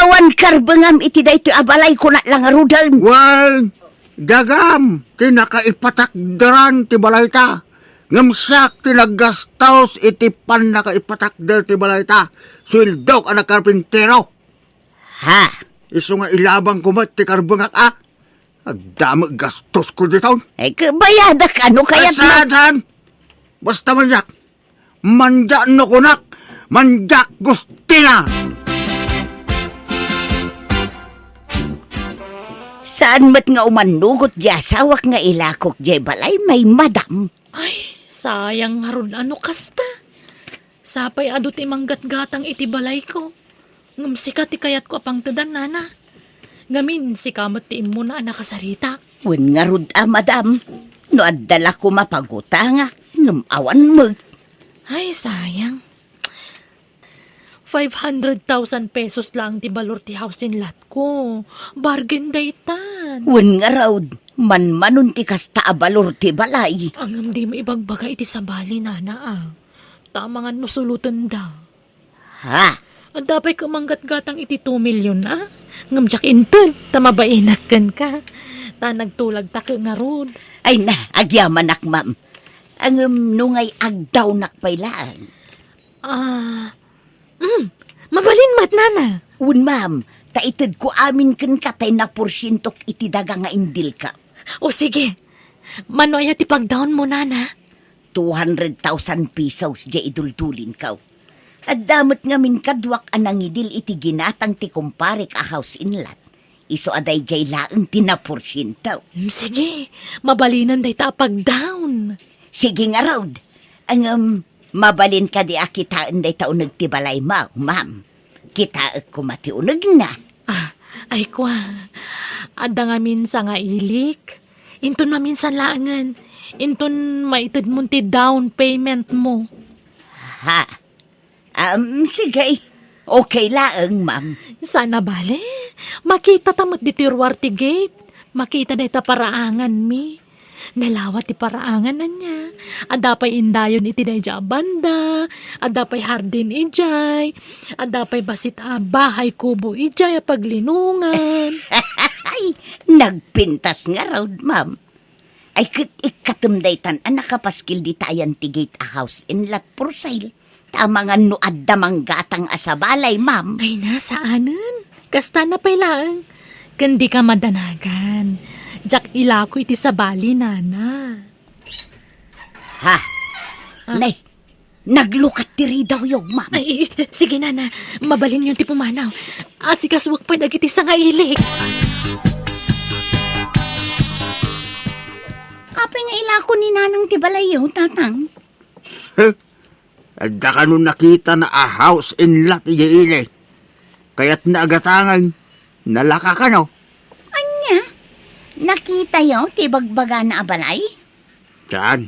Awan karbengam iti daytoy a balay, kunak la ngaruden. Wen, dagam ti nakaipatakderan ti balayta. Ngem siak ti naggastos iti pannakaipatakder ti balayta. Sueldok a nagkarpintero. Ha? Isu nga ilabangko met ti karbengak a. Adda met gastosko diton. Ay, kabayadak, ano kayat mo? Asadan! Basta manyak. Manyak no kunak. Manyak, Gustina! Saan met nga umannugot di asawak nga ilakok diay balay, may madam? Ay, sayang ngarud a no kasta. Sapay adu ti manggatgatang iti balayko. Ngem sika ti kayatko a pangtedan, nana. Ngamin, sika met ti immuna a nakasaritak. Wen ngarud a, madam, no adda la koma pagutangak, ngem awan met. Ay, sayang. Five hundred thousand pesos laeng ti balor ti house and lot ko. Bargain daytan. Wen ngarud, manmanon ti kasta a balor ti balay. Ngem dimo ibagbaga iti sabali, nana, a. Ta amangan no sulotenda. Ha? Adda pay ket manggatgatang iti two million, a? Ngem diak inted, ta mabainak kenka. Ta nagtulagta ket ngarud. Ay na, agyamanak, ma'am. Ngem no ngay agdawnak pay laeng. Ah, mm, mabalin met, nana. Wen, ma'am, ta itedko amin kenka tay naporsientok iti daga nga indilka. O sige, mano aya ti pagdawnmo, nana? Two hundred thousand pesos diay iduldulinko. Adda met ngamin kaduak a nangidil iti ginatang ti kumparek a house and lot. Isu a daydiay laeng ti naporsiento. Mm, sige, mabalinen dayta a pagdawn. Sige ngarud. Ngem, mabalin kadi a kitaen dayta uneg ti balaymo, ma'am? Kitaek koma ti unegna. Ah, ay kua, adda ngamin sangailik. Inton maminsan laengen, inton maitedmon ti down payment mo. Ha? Um, sige. Okay laeng, ma'am. Saan a bale, makitata met ditoy ruar ti gate. Makita dayta paraanganmi. Nalawa ti paraangan, ania. Adda pay indayon iti daydiay a banda, adda pay hardin idiay, adda pay bassit a bahay kubo idiay a paglinongan. Ay, nagpintas ngarud, ma'am. Ay, ket ikkatem daytan a nakapaskil dita ayan ti gate a house and lot for sale. Ta amangan no adda manggatang a sabali, ma'am. Ay na, saanen. Kastana pay laeng. Ken dika madanagan. Diak ilako iti sabali, nana. Ha? Ah. Nay, naglukat ti ridaw yo, ma'am. Ay, sige, nana. Mabalinyo ti pumanaw. Asikasuek pay dagiti sangailik. Apay nga ilako ni nanang ti balayyo, tatang? Huh? Adda kano nakitana a house and lot idiay ili. Kayatna a gatangen, nalaka kano. Ania? Nakitayo ti ibagbagana a balay? Saan?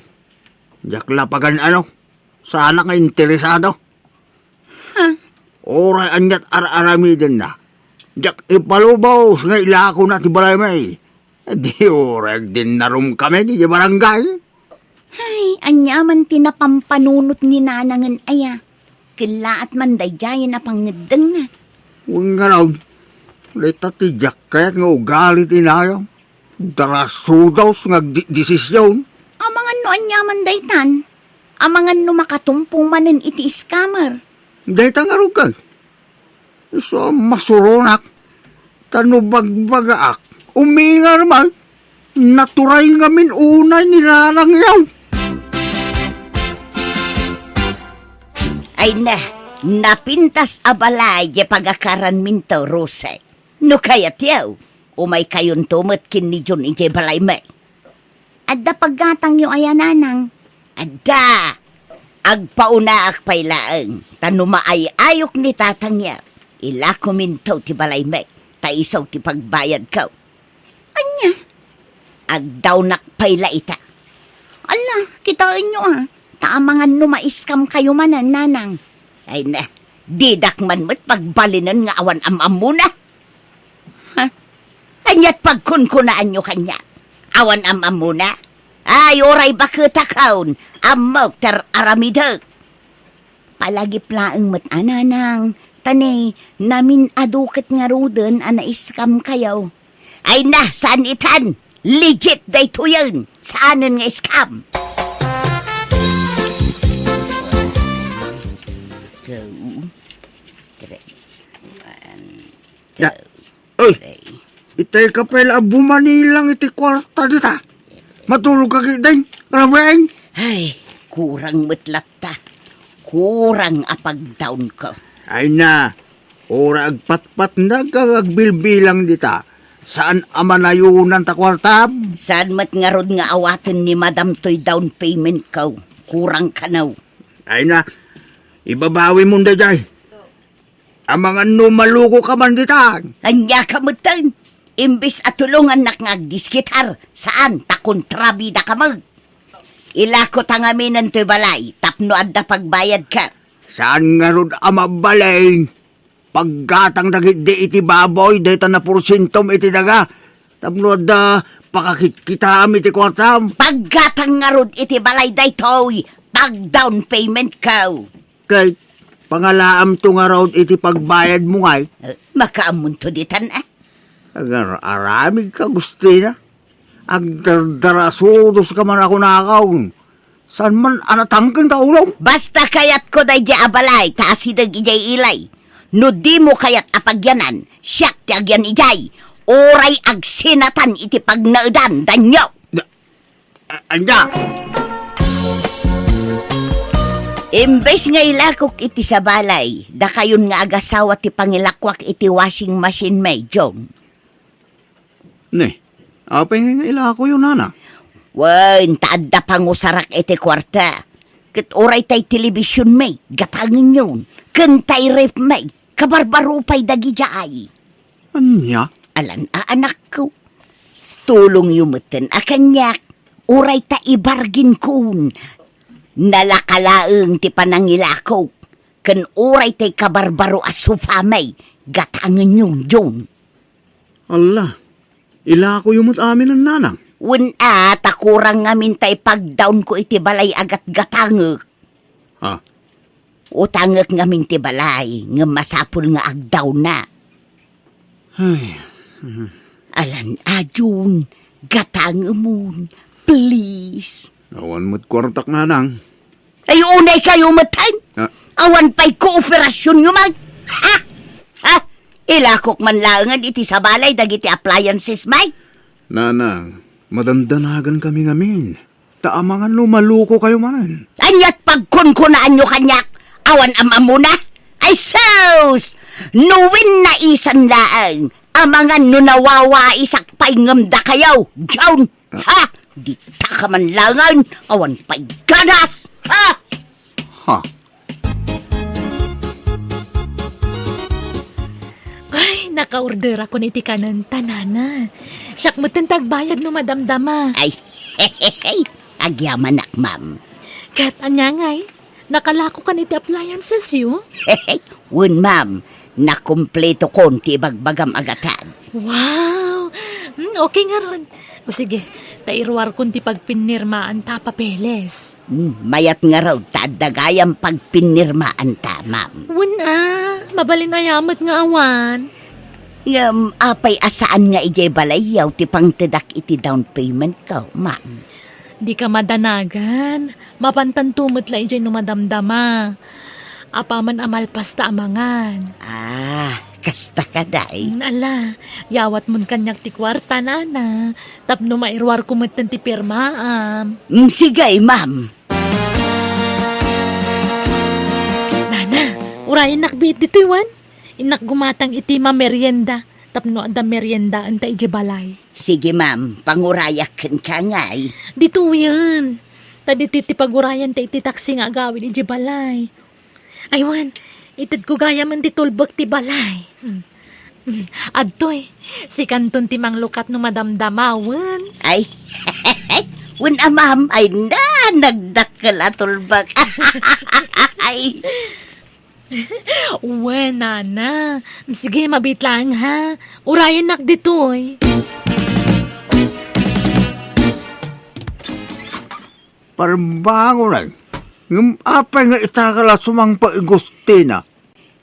Diak la pagan-ano. Saanak nga interesado. Ha? Uray aniat ar-aramidenna. Diak ipalubos nga ilakona ti balaymi. Di uray agdinnarum kami idiay barangay. Ay, aniaman ti napampanunot ni nanangen aya. Kellaat man daydiayen a pangngeddengna. Wen ngarud, dayta ti diak kayat nga ugali ti inayam. Darasudos nga agdedesision. Amangan no aniaman daytan. Amangan no makatumpong manen iti scammer. Dayta ngarud ken. Isu a masuronak. Ta no bagbagaak, umingar man, naturay ngamin unay ni nanangyo. Ay na, napintas a balay diay pagakaranminto, Rose. No kayatyo, umaykayonto met ken ni John idiay balaymi. Adda paggatangyo aya, nanang? Adda! Agpaunaak pay laeng, ta no maay-ayok ni tatangyo, ilakominto ti balaymi, ta isu ti pagbayadko. Ania? Agdawnak pay la ita. Ala, kitaenyo a, ta amangan no ma-scam kayo manen, nanang. Ay na, didak man met pagbalinen nga awan am-ammona. Ha? Aniat pagkunkunaanyo kaniak? Awan am-ammona? Ay, uray baketakon, ammok ti ar-aramidek. Palagip laeng met a, nanang, ta ne, namin-adu ket ngaruden a na-scam kayo. Ay na, saan itan? Legit daytoyen. Saanen nga scam. Two, three. One, two, three. Oy, itay ka pay la a bumanilang iti kuarta dita. Matulog ka ketdin, Rafael? Ay, kurang met latta. Kurang a pagdawnko. Ay na, uray agpatpatnag nga agbilbilang dita. Saan a manayunan ta kuartam? Saan met ngarud nga awaten ni Madam toy down payment ko? Kurang kano. Ay na, ibabawimon daydiay. Amangan no maluko ka man ditan. Ania ka metten? Imbes a tulongannak nga agdiskitar, saan ta kontrabida ka met. Ilako ta ngaminen toy balay tapno adda pagbayadka. Saan ngarud a mabalin? Paggatang dagiti iti baboy dayta naporsientom iti daga tapno adda pakakitkitam iti kuartam. Paggatang ngarud iti balay daytoy, pag down payment ko. Ket pangalaamto ngarud iti pagbayadmo ngay? Eh, makaammonto ditan, eh. Agar-aramid ka, Agustina. Agdardarasudos ka man a kunakaw. Saan man a natangken ta ulom? Basta kayatko daydiay a balay ta asideg idiay ili. No dimo kayat a pagyanan, siak ti agyan idiay. Uray agsinatan iti pagnaedan, danyo. Da-, a-, anda? Imbes nga ilakok iti sabalay, dakayon nga agasawa ti pangilakuak iti washing machine, May John. Ne, apay nga ilakoyo, nana? Wen, ta adda pangusarak iti kuarta. Ket uray tay television, May, gatangenyon. Ken tay ref, May, kabarbaro pay dagidiay. Ania? Alan a anakko. Tulongyo metten a kaniak. Uray ta ibarginkon. Nalaka laeng ti panangilakok. Ken uray tay kabarbaro a sofa, May, gatangenyon, John. Alla, ilakoyo met amin, nanang. Wen a, ta kurang ngamin tay pagdawnko iti balay a gatgatangek. Ha? Utangek ngamin ti balay, ngem masapul nga agdawna. Ay. Mhm. Alan a, John, gatangemon, please. Awan met kuartak, nanang. Ay, unay kayo met, hen? Ah. Awan pay kooperasyon nyo, May? Ha? Ha? Ilakok man laengen iti sabalay dagiti appliances, May? Nanang, madandanagan kami ngamin. Ta amangan no maluko kayo manen. Aniat pagkunkunaan nyo kaniak? Awan am-ammona? Ay, sus! No wen naisan laeng, amangan no nawawaisak pay ngem dakayo, John! Ha? Dita ka man laengen, awan pay ganas! Ha? Ha? Ay, nakaorderakon iti kanen, ta nana. Siak metten ti agbayad no madamdama. Ay, agyamanak, ma'am. Ket ania ngay? Nakalakokan iti appliances yo? Wen, ma'am. Nakumpletokon ti ibagbagam a gatad. Wow! Hmm, okay ngarud. O sige, ta iruarkon ti pagpinnirmaan ta a papeles. Hmm, mayat ngarud ta adda gayam pagpinnirmaan ta, ma'am. Wen a, mabalin aya met nga awan. Ngem apay a saan nga idiay balayyo ti pangtedak iti down payment ko, ma'am? Dika madanagan. Mapantanto met la idiay no madamdama. Apaman a malpas ta amangan. Ah, kasta kadi. Mm, ala, yawatmon kaniak ti kuarta, nana. Tapno mairuarko metten ti pirmaam. Mm, sige, ma'am. Nana, urayennak biit ditoy wen. Innak gumatang iti mamerienda tapno adda meriendaenta idiay balay. Sige, ma'am. Pangurayak kenka ngay. Ditoyen. Ta ditoy ti pagurayanta iti taksi nga agawid idiay balay. Ay, wen, itedko gayam ti tulbek ti balay. Hmm. Hmm. Adtoy, sikanton ti manglukat no madamdama, wen. Ay, wen a, ma'am, ay na, nagdakkel a tulbek. Ay. Wen, nana. Sige, mabiit laeng, ha. Urayennak ditoy. Parbangonan. Ngem apay nga ita ka la sumangpet, Agustina?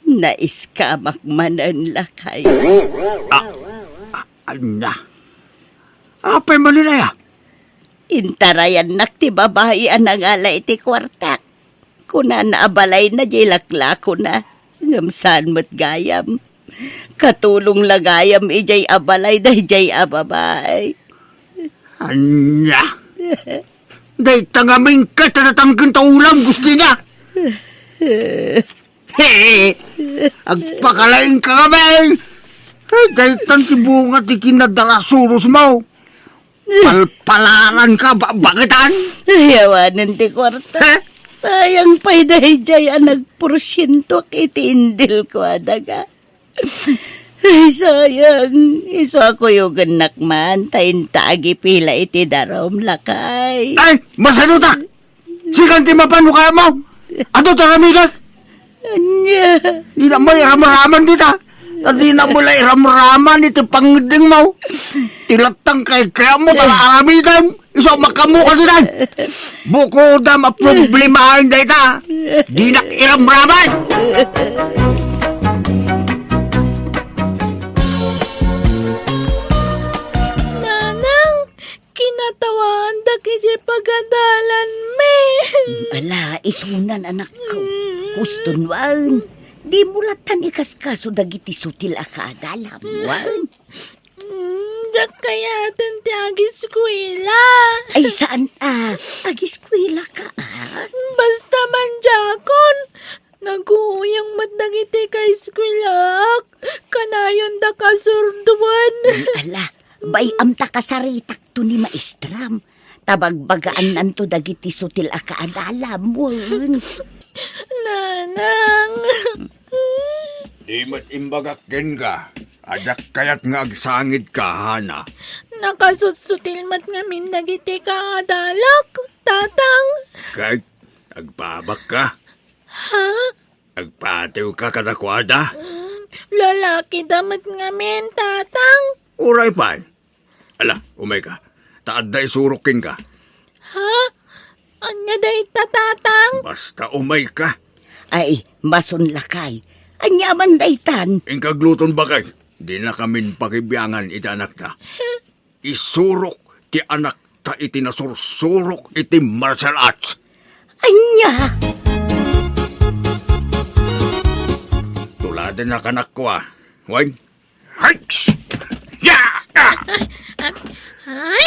Naiskamak manen, lakay. Ah, ah, ania? Apay manen aya? Intarayannak ti babai a nangala iti kuartak. Kunana a balayna diay laklakona, ngem saan met gayam. Katulong la gayam idiay a balay daydiay a babai. Ania? Dayta ngamin ket a natangken ta ulam, Agustina? He! Agpakalaing ka ngamin! Eh, daytan ti bunga ti kinadarasuros mo. Palpalaran ka, ba-, baketan? Ay, awanen ti kwarta. Eh? Sayang pay daydiay a nagporsientoak iti indil ko a daga. Ay, sayang. Isu a kuyogennak man, ta inta agipila iti darum, lakay. Ay, masadutak! Sikan ti mapan no kayatmo. Adu ti aramidek. Ania? Dina met iramraman dita. Ta dina met la iramraman iti pangngeddengmo. Ti lattang kayatmo, ta aramidem. Isu a makamuka ditan. Bukodam a problemaen dayta. Dinak iramraman. Nanang, kinatawaandak idiay pagadalanmi. Ala, isunan, anakko. Mm. Huston wen. Dimo lattan ikaskaso dagiti sutil a kaadalam wen. Mm, diak kayaten ti agiskuela. Ay, saan a? Agiskuelaka, a? Basta man diakon. Naguyang met dagiti kaiskuelaak. Kanayondak a surduen. Ay, ala, bay-am ta kasaritakto ni maestram. Ta bagbagaannanto dagiti sutil a kaadalam wen. Nanang. Di met imbagak kenka a diak kayat nga agsangidka, Hana. Nakasutsutil met ngamin dagiti kaadalak, Tatang. Ket agpaabakka? Ha? Agpatiwka kadakuada? Mm, lalakida met ngamin, Tatang. Uray pay. Ala, umayka. Ta adda isurok kenka. Ha? Ania dayta, Tatang? Basta umayka. Ay, masun, lakay. Ania man daytan? Inka agluton, baket. Dinakamin pakibiangan iti anakta. Isurok ti anakta iti nasursurok iti martial arts. Ania? Tuladennak, anakko, a. Wen? Hikes! Ya! Ah! Ay!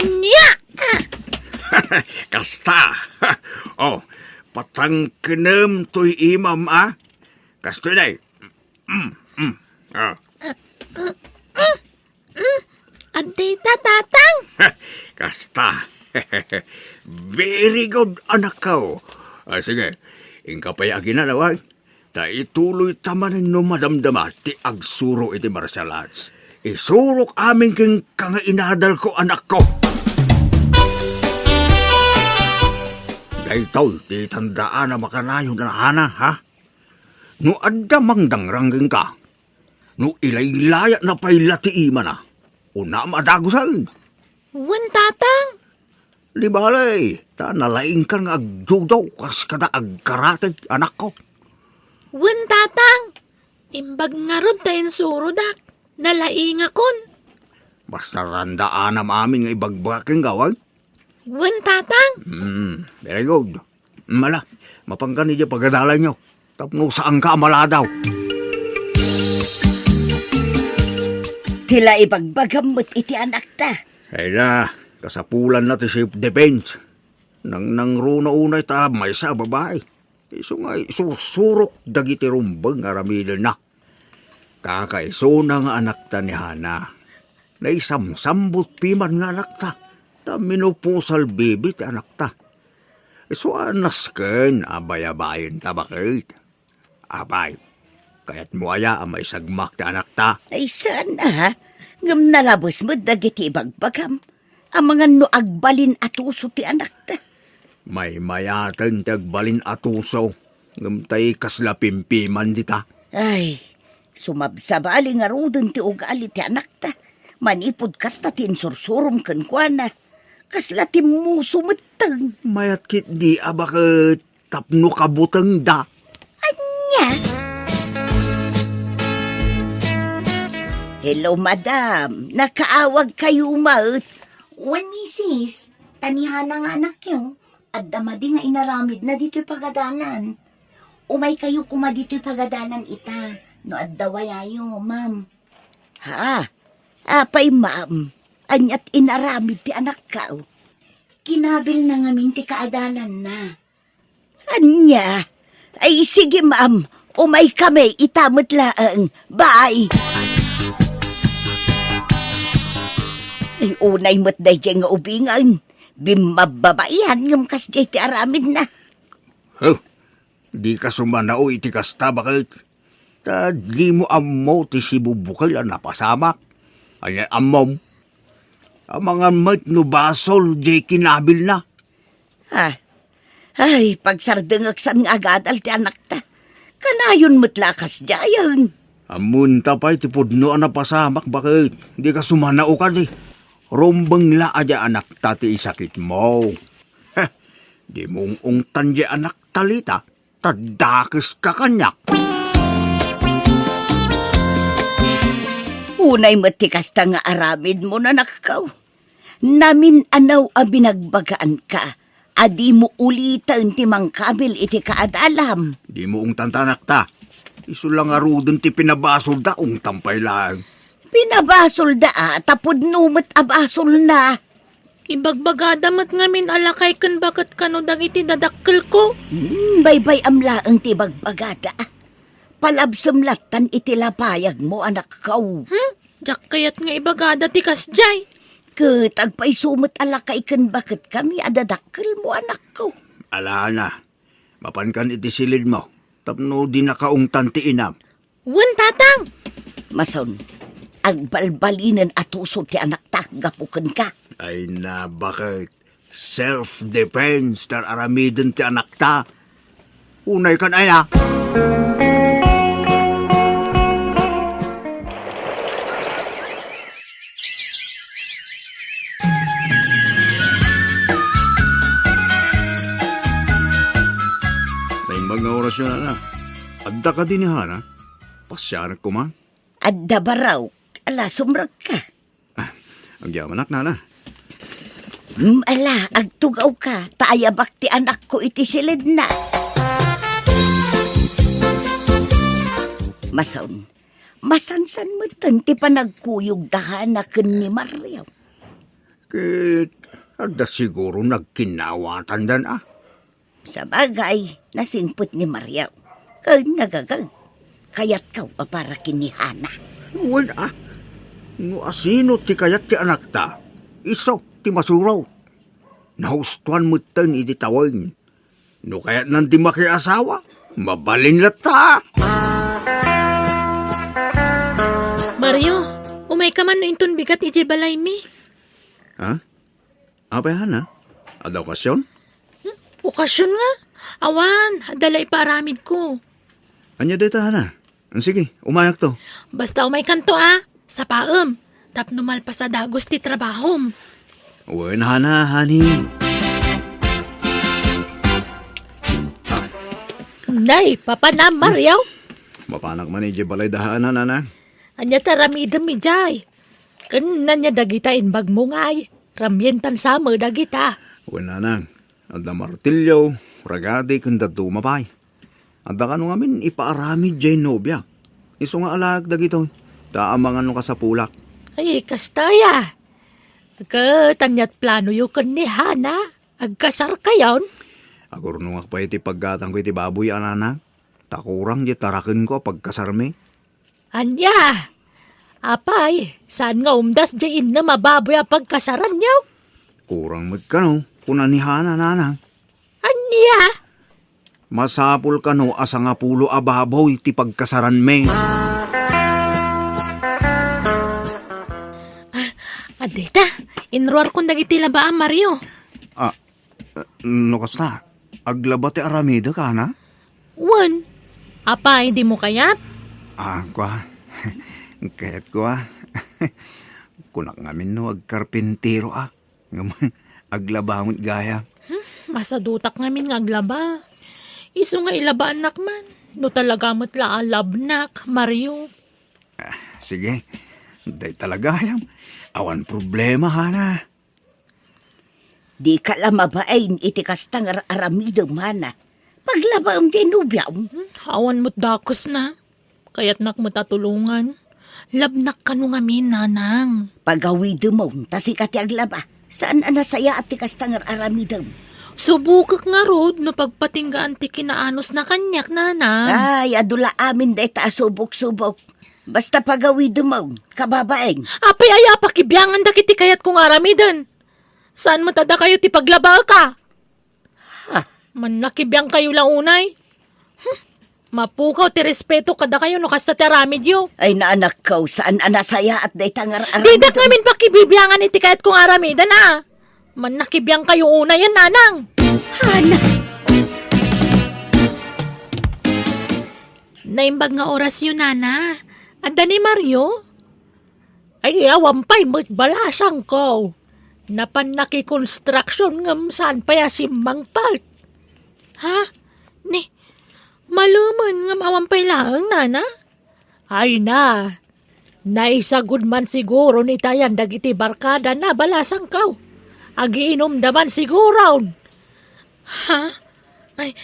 Nia! Kasta. Oh, patangkenem toy imam, a. Kastoy, day. Mm, mm. Ah. Mm, adda ita, Tatang. Kasta. Very good, anakko. Ah, sige, inka pay aginanawan. Ta ituloyta manen no madamdama ti agsuro iti martial arts. Isurok amin kenka nga inadalko, anakko. Daytoy ti tandaan a makanayon a, Hana, ha? No adda mangdangrang kenka, no ilaylayatna pay la ti imana, unam a dagusen. Wen, Tatang. Di bale, ta nalaingkan nga agjudo kas kada agkarate, anakko. Wen, Tatang. Imbag ngarud ta insurodak. Nalaingakon. Basta tandaanam amin nga ibagbagak kenka, wen? Wen, Tatang. Hmm, very good. Mala, mapanka idiay pagadalanyo. Tapno saanka a maladaw. Ti la ibagbagam met iti anakta. Ay na, kasapulanna ti self-defense. Nangnangruna unay ta maysa a babai. Isu nga isursurok dagiti rumbeng nga aramidenna. Kakaisuna nga anakta ni Hana. Naisamsambut piman nga anakta, ta menopausal baby ti anakta. Isu a nasken a bayabayen ta, baket. Apay, kayatmo aya a maisagmak ti anakta? Ay, saan a, ngem nalabes met dagiti ibagbagam. Amangan no agbalin a tuso ti anakta. Maymayaten ti agbalin a tuso, ngem tay kasla pimpiman dita. Ay, sumabsabali ngaruden ti ugali ti anakta. Manipud kasta ti insursurom kenkuana. Kasla timmuso metten. Mayat ketdi a baket tapno kabutengda. Ania? Hello, madam. Nakaawagkayo met? Wen, misis. Ta ni Hana nga anakyo, adda madi nga inaramidna ditoy pagadalan. Umaykayo koma ditoy pagadalan ita, no adda wayayo, ma'am. Ha? Apay, ma'am? Aniat inaramid ti anakkaw? Kinabilna ngamin ti kaadalanna. Ania? Ay, sige, ma'am. Umaykami ita met laeng. Bye. Ay, unay met daydiay nga ubingen. Bimmabbabaian ngem kasdiay ti aramidna. Huh? Dika sumanao iti kasta, baket. Ta dimo ammo ti sibubukel a napasamak. Ania ammom? Amangan met no basol diay kinabilna. Ah, ay, pagsardengeksan nga agadal ti anakta. Kanayon met la a kasdiayen. Ammonta pay ti pudno a napasamak, baket. Dika sumanao kadi. Rumbeng la a diay anakta ti isakitmo. Heh, dimo ung-ungtan diay anakta, Lita. Ta dakeska kaniak. Unay met ti kasta nga aramidmo, nanakko. Namin-anaw a binagbagaanka a dimo uliten ti mangkabil iti kaadalam. Dimo ungtan ta anakta. Isu la ngaruden ti pinabasolda, ungtan pay laeng. Pinabasolda a, ta pudno met a basolna. Ibagbagada met ngamin a lakay ken baket kano dagiti dadakkelko. Hmm, baybay-am laeng ti ibagbagada. Palabsem lattan iti lapayagmo, anakko. Hmm? Diak kayat nga ibagada ti kasdiay. Ket agpayso met a lakay ken baketkami a dadakkelmo, anakko. Alana, mapankan iti silidmo, tapno dinaka ungtan ti inam. Wen, Tatang! Mason, agbalbalinen a tuso ti anakta gapu kenka. Ay na, baket. Self-defense ti ar-aramiden ti anakta. Unay kan aya. Naimbag nga orasyon, ana. Adda kadi ni Hana? Pasianak koma? Adda barok, ala, sumrekka. Ah, agyamanak, nana. Hmm, ala, agtugawka, ta ayabak ti anakko iti silidna. Mason, masansan metten ti panagkuyogda, Hana, ken ni Mario. Ket adda siguro nagkinnawatandan, a? Sabagay, nasingpet ni Mario. Ken nagagag. Kayatko a para ken ni Hana. Wen, a. No asino ti kayat ti anakta, isu ti masuro. Nahustoan metten iti tawen. No kayatnan ti makiasawa, mabalin latta. Mario, umayka man no inton bigat idiay balaymi. Ha? Apay, Hana? Adda okasyon? Hmm? Okasyon nga? Awan, adda la ipaaramidko. Ania dayta, Hana? Sige, umayakto. Basta umaykanto, a. Sapaem, tapno malpas a dagus ti trabahom. Wen, Hana, honey. Nay, papanam, Mario? Mapanak man idiay balay da Hana, nana. Ania ti aramidem idiay? Ken ania dagita imbagmo ngay? Ramien tan sa met dagita. Wen, nanang, adda martillo, ragadi, ken dadduma pay. Adda kano ngamin ipaaramid diay nobiak. Isu nga alaek dagitoy, ta amangan no kasapulak. Ay, kasta aya. Ket ania ti planoyo ken ni Hana? Agkasarkayon? Agurnongak pay iti paggatangko iti baboy, a, nanang. Ta kurang diay tarakenko a pagkasarmi. Ania? Apay, saan nga umdas diay innem a baboy a pagkasaranyo? Kurang met kano, kuna ni Hana, nanang. Ania? Masapul kano a sangapulo a baboy ti pagkasaranmi. Ah, adda ita, inruarkon dagiti labaam, Mario. Ah, No kasta, aglaba ti aramidek, Hana? Wen. Apay, dimo kayat? Ah, kua. Kayatko, a. Kunak ngamin no agkarpinteroak. Ngem aglaba met gayam. Hmm, masadutak ngamin nga aglaba. Isu nga ilabaannak man. No talaga met la a labnak, Mario. Ah, sige. Dayta la gayam. Awan problema, Hana. Dika la mabain iti kasta nga ar-aramidem, Hana. Paglabaem diay nobiam. Hmm, awan met dakesna. Kayatnak met a tulongan. Labnak kano ngamin, nanang. Pagawidemon, ta sika ti aglaba. Saan a nasayaat ti kasta nga ar-aramidem. Subokek ngarud no pagpatinggaan ti kinaanusna kaniak, nanang. Ay, adu la amin dayta a subok-subok. Basta pagawidem, kababaeng. Apay aya a pakibiangan dagiti kayatko nga aramiden? Saan met a dakayo ti paglabaeka? Ha? Mannakibiangkayo la unay? Hmm. Mapukaw ti respeto kadakayo no kasta ti aramidyo. Ay, naanakko, saan a nasayaat dayta nga ar-, aramidem. Didak ngamin pakibibiangan iti kayatko nga aramiden, a. Mannakibiangkayo unayen, nanang. Hana. Naimbag nga orasyo, nana. Adda ni Mario? Ay, awan pay met balasangko. Napan nakikonstruksyon ngem saan pay a simmangpet. Ha? Ni, malumen ngem awan pay laeng, nana? Ay na, naisagud man siguro ni Tayan dagiti barkada na balasangko. Agiinumda man siguron. Ha? Ay,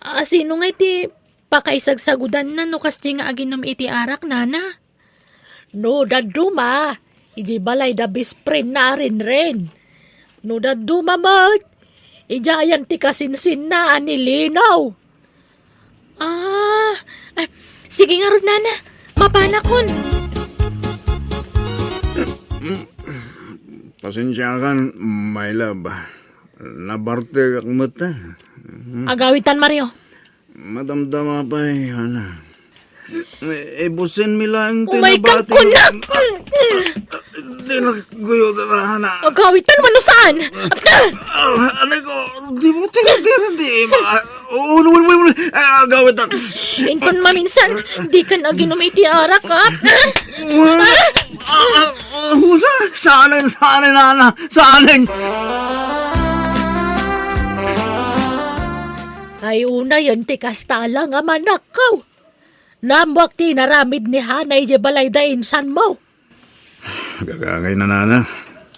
a, sino nga iti pakaisagsagudanna no kasdi nga aginom iti arak, nana? No dadduma, iti balay da best friend na a Renren. No dadduma met, idiayen ti kasinsinna a ni Lino. Ah, ah, sige ngarud, nana. Mapanakon. Pasensiakan, my love. Nabartegak met, eh. Agawitan, Mario. Madamdama pay, ana. Eh, ibusin mi laeng ti nabati. Umaykan ko na! Di na guyo na, ana. Agawitan, mano saan? Ah, anay ko, di mo tingnan, di, di, ma-, oh, wala, wala, wala, wala. Ah, agawitan. Inton maminsan, di kan aginom iti arak, ha? Wala. Ah, ah, ah, wala. Saan, saan, nana? Saan? Ay, unayen ti kasta lang a manakkaw. Naammoak ti inaramid ni Hana idiay balay da insan mo. Gagangay na, nana.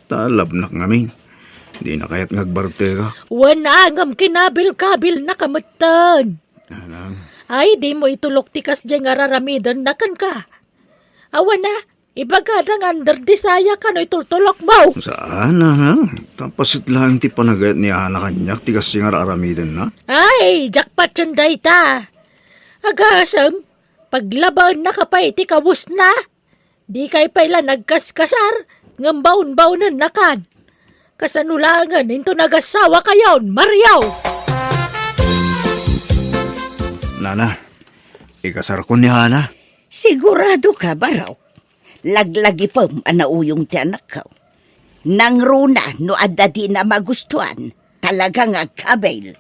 Talabnak ngamin. Di na kayat nga agbartegak. Wen, ngem kinabilkabilnaka metten. Nanang. Ay, di mo itulok ti kasdiay nga raramidenna kenka. Awan a, ibagada nga under desire ka no itultulok mo. Saan, nanang? Tapasitlaeng ti panagayat ni Ana kaniak ti kasdiay nga raramidenna. Ay, jackpot yun dayta. Agasem, paglabaennaka pay ti kawesna. Dikay pay la nagkaskasar, ngem baon-baonennakan. Kasano laengen inton agasawa kayon, Mario? Nana, ikasarko ni Hana. Sigurado ka, Barok? Laglagipem a nauyong ti anakko. Nangruna no adda dina magustuan, talaga nga agkabil.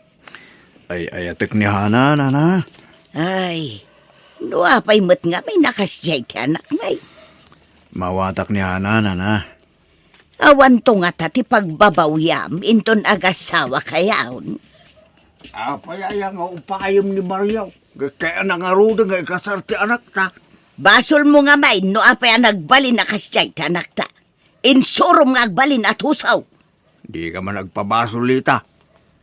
Ay, ayatek ni Hana, nana. Ay, no apay met ngamin a kasdiay ti anakmi. Mawatak ni Hana, nana. Awanto ngata ti pagbabawiam inton agasawa kayon. Apay aya nga upayem ni Mario? Kaya nangaruden nga ikasar ti anakta. Basolmo ngamin no apay a nagbalin a kasdiay ti anakta. Insurom nga agbalin a tusaw. Dika man agpabasol ita.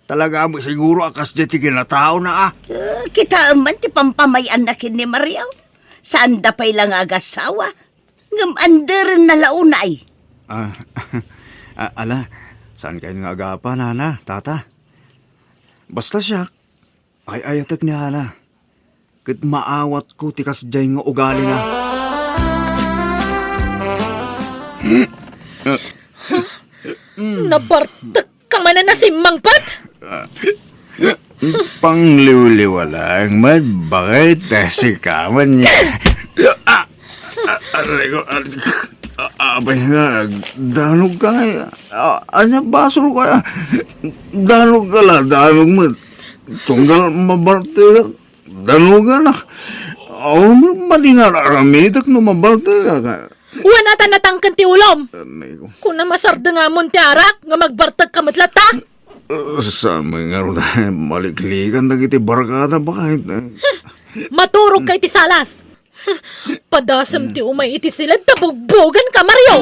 Talaga met siguro a kasdiay ti kinataona, a. Eh, kitaem man ti pampamay-anna ken ni Mario. Saanda pay la nga agasawa. Ngem anderenna la unay. Ah, a-, ala, saan kayon nga agapa, nana, tata? Basta siak, ay-ayatek ni Hana. Ket maawatko ti kasdiay nga ugalina. Nabartek ka man a nasimmangpet? Pangliwliwa laeng met, bakit? Sika man niya. Ah, ah, aray ko, aray ko. Ah, abay nga, danog ka nga. Ah, anya basol ka? Danog ka la, danog met. Tunggal mabartek. Danugan a. Awan met madi nga ar-aramidek no mabartek ka. Wen a ta natangken ti ulom. Aray ko. Kuna masardeng amon ti arak nga magbartek ka met latta. Eh, saan met ngarud a maliklikan dagiti barkada, bakit, eh? Maturog ka iti salas. Padasem ti umay iti siled ta bugbogen ka, Mario.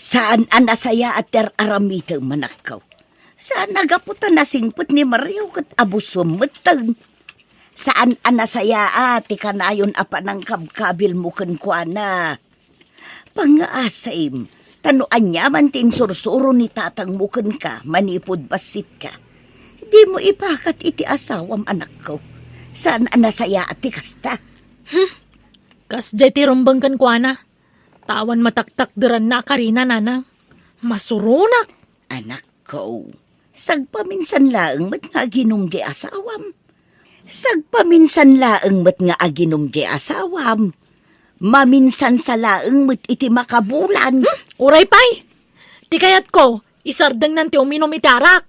Saan a nasayaat ti ar-aramidem, anakko. Saan a gapu ta nasingpet ni Mario ket abusom metten. Saan a nasayaat ti kanayon a panangkabkabilmo kenkuana. Pangngaasim, ta no aniaman ti insursuro ni tatangmo kenka manipud bassitka, dimo ipakat iti asawam, anakko. Saan a nasayaat ti kasta? Hmm. Kasdiay ti rumbeng kenkuana. Ta awan mataktakderanna a karina, nanang. Masuronak. Anakko, sagpaminsan laeng met nga aginum di asawam. Sagpaminsan laeng met nga aginum di asawam. Maminsansa laeng met iti makabulan. Hmm? Uray pay. Ti kayatko, isardengnan ti uminum iti arak.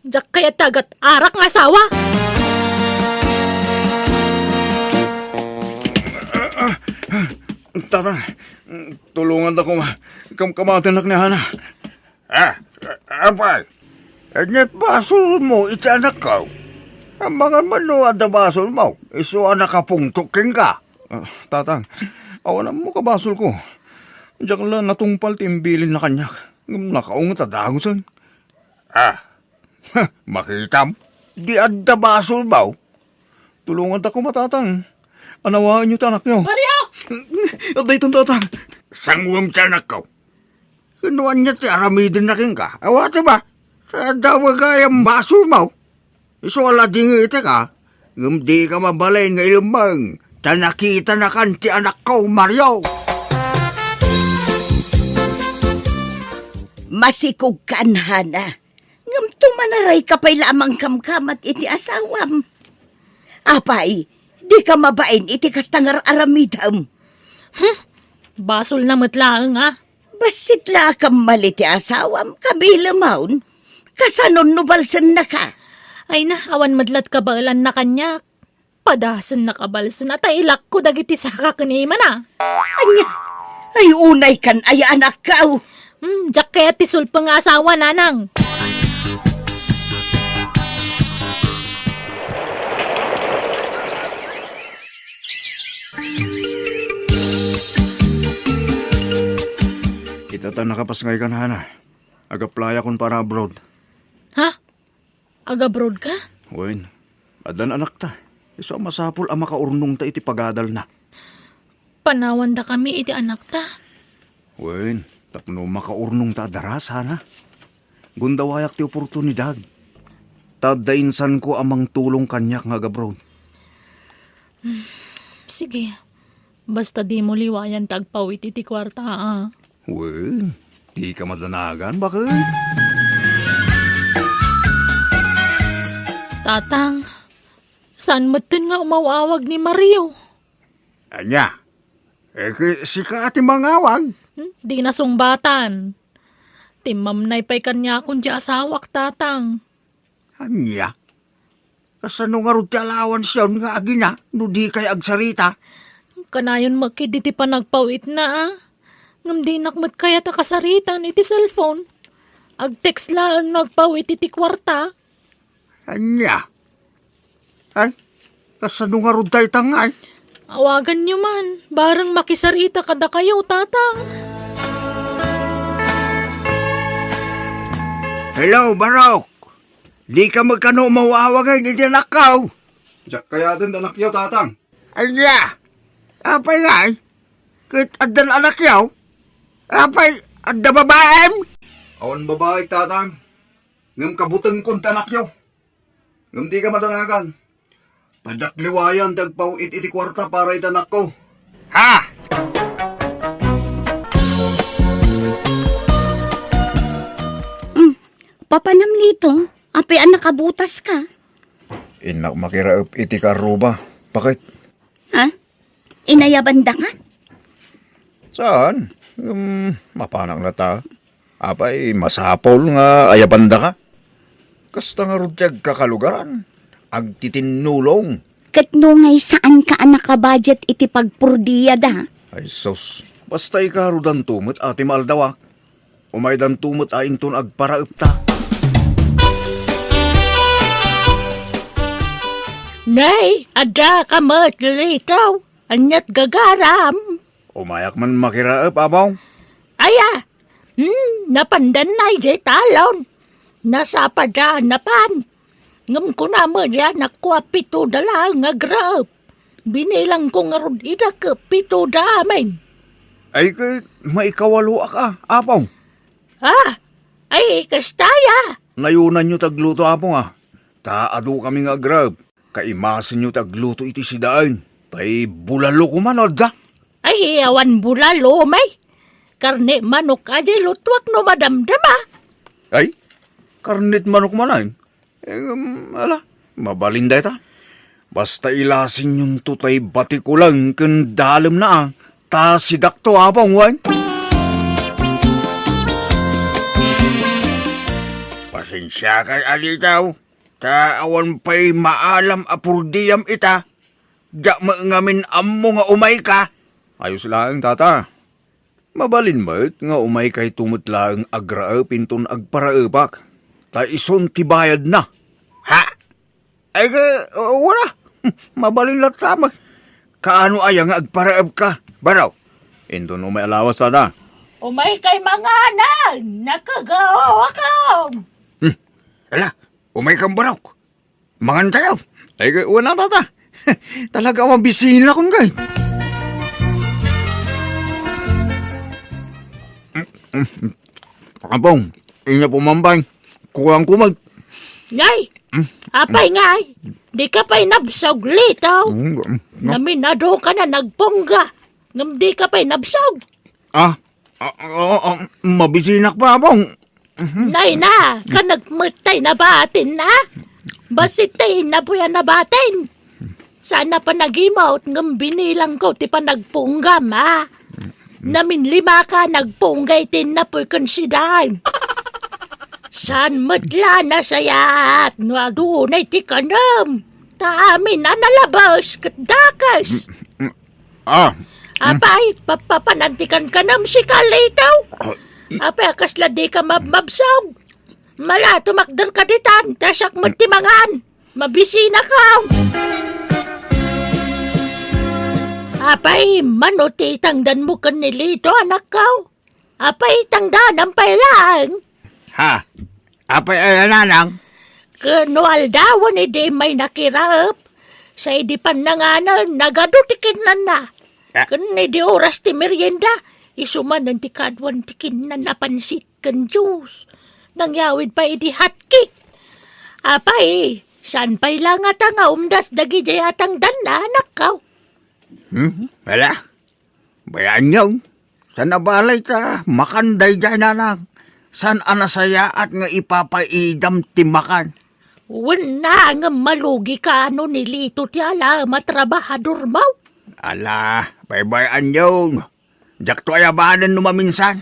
Diak kayat ti agat-arak nga asawa. Tata, tulongandak koma. Kamkamatennak ni Hana. Ah, apay, ania ti basolmo iti anakko? Amangan man no adda basolmo, isu a nakapungtok kenka. Ah, Tatang, awan ammo kabasolko. Diak la natungpal ti imbilinna kaniak, ngem nakaunget a dagusen. Ah, makitam, di adda basolmo. Tulongantak koma, Tatang. Anawaenyo ti anakyo. Mario! Adda itan, Tatang. Sanguem ti anakko. Ken no ania ti aramidenna kenka? Awatem a, sa adda gayam basolmo. Isu a ladingitek a, ngem dika mabalin nga ilemmeng, ta nakitanakan ti anakko, Mario. Masikogkan, Hana. Ngem tumanarayka pay la a mangkamkamat iti asawam. Apay, dika mabain iti kasta nga ar-aramidem? Hmm, basolna met laeng a. Bassit la a kammal iti asawam, kabilemon. Kasanon no balsennaka? Ay na, awan met la't kabaelanna kaniak. Padasennak a balsen a ta ilakko dagiti saka ken imana. Ania? Ay, unay kan aya, anakko. Hmm, diak kayat ti sulpeng nga asawa, nanang. Ita ta nakapasngaykan, Hana. Ag-applyakon para abroad. Ha? Ag-abroad ka? Wen, addan anakta. Isu a masapul a makaurnongta iti pagadalna. Panawandakami iti anakta? Wen, tapno makaurnongta a daras, Hana. Gundawayak ti oportunidad. Ta adda insanko a mangtulong kaniak nga ag-abroad. Sige. Basta dimo liwayan ti agpaw-it iti kuarta, a. Wen, dika madanagan, baket? Tatang, saan metten nga umaw-awag ni Mario? Ania? E, ket sika ti mangawag? Hmm, di nasungbatan. Timmamnay pay kaniakon ti asawak, Tatang. Ania? Kasano ngarud ti alawansiyon nga agina no dikay agsarita? Kanayon met ketdi ti panagpaw-itna, a. Ngem dinak met kayat a kasaritan iti cellphone. Ag-text laeng no agpaw-it iti kuarta. Ania? Ay, kasano ngarud dayta ngay? Awaganyo man, bareng makisarita kadakayo, Tatang. Hello, Barok! Dika met kano umaw-awagen iti anakko? Diak kayaten ti anakyo, Tatang. Ania? Apay ngay? Ket addan anakyo? Apay, adda babaem? Awan babaek, Tatang. Ngem kabutengkon ti anakyo. Ngem dika madanagan. Ta diak liwayan ti agpaw-it iti kuarta para iti anakko. Ha? Mm, papanam, Lito, apay a nakabutaska? Innak makiraep iti karruba. Baket? Ha? Inayabandaka? Saan? Ngem, mapanak la ta. Apay, masapul nga ayabandaka? Kasta ngarud ti agkakalugaran, agtitinnulong. Ket no ngay saanka a nakabudget iti pagpurdiada? Ay sus, basta ikarudanto met a ti maaldawak. Umaydanto met a inton agparaepta. Nay, adda ka met, Lito. Aniat gagaram? Umayak man makiraep, Apong. Aya, hmm, napandan na idiay talon. Nasapada napan. Ngem kuna met di anakko a pito da laeng nga agrep. Binilangko ngarud ida ket pito da amin. Ay, ket maikawaloak a, Apong. Ah, ay, kasta aya. Nayonanyo ti agluto, Apong, a. Ta adu kami nga agrep. Kaimasenyo ti agluto iti sidaen, tay bulalo koma no adda. Ay, awan bulalo, may. Karne manok a di lutuak no madamdama. Ay, karnet manok manen. Em, ala, mabalin dayta. Basta ilasenyonto tay batikulang ken dalemna, a, ta sidakto, Apong, wen? Pasensiakan, Alitaw, ta awan pay maalam a purdiam ita. Diak met ngamin ammo nga umayka. Ayos laeng, Tata. Mabalin met nga umaykayto met laeng agraep inton agparaepak, ta isun ti bayadna. Ha? Ay, ka, wala. Mabalin latta met. Kaano aya nga agparaepka, Barok? Inton umay a lawas, Tata. Umaykay manganan, nakagawakam. Hmm. Ala, umaykan, Barok. Mangan tayo. Ay, wala, Tata. Talaga, mabisinakon kay. Apong, inya pumampay. Kulang kumag. Nay, apay ngay, di ka pay nabsog, Lito. Mm, mm, no. Naminado ka na nagpungga. Ngem di ka pay nabsog. Ah, ah, ah, ah, mabisinak pa, Apong. Mhm. Nay na, kanagmet tay nabatin na? Basit tay innapuy a nabatin. Saan a panagimot ngem binilangko ti panagpunggam, a? Naminlima ka nagpungga iti innapuy ken sidaen. Saan met la nasayaat no adunay ti kanem? Ta amin a nalabes ket dakes. Ah. Apay, papapanantikan ka nam si Carlito? Ah. Apay, a kasla di ka mabmabsog? Mala, tumakder ka ditan, ta siak met ti mangan. Mabisina ka. Apay, mano ti itangdan mo ken ni Lito, anakko? Apay, tangdanam pay laeng? Ha? Apay aya, nanang? Ken no aldawen idi immay nakiraep, sa idi pannanganen, nagadu ti kinnanna. Ah. Ken idi oras ti merienda, isu manen ti kaaduan ti kinnan a pansit ken juice. Nangyawid pay idi hot cake. Apay, saan pay la ngata nga umdas dagidiay a tangdanna, anakko? Hmm, wala. Bayaanyo, saan a balay ta makan daydiay, nanang? Saan a nasayaat nga ipapaidam ti makan? Wen na, ngem malugi ka no ni Lito ti ala a matrabahador mo? Ala, baybay-anyo. Diakto ayabanen no maminsan.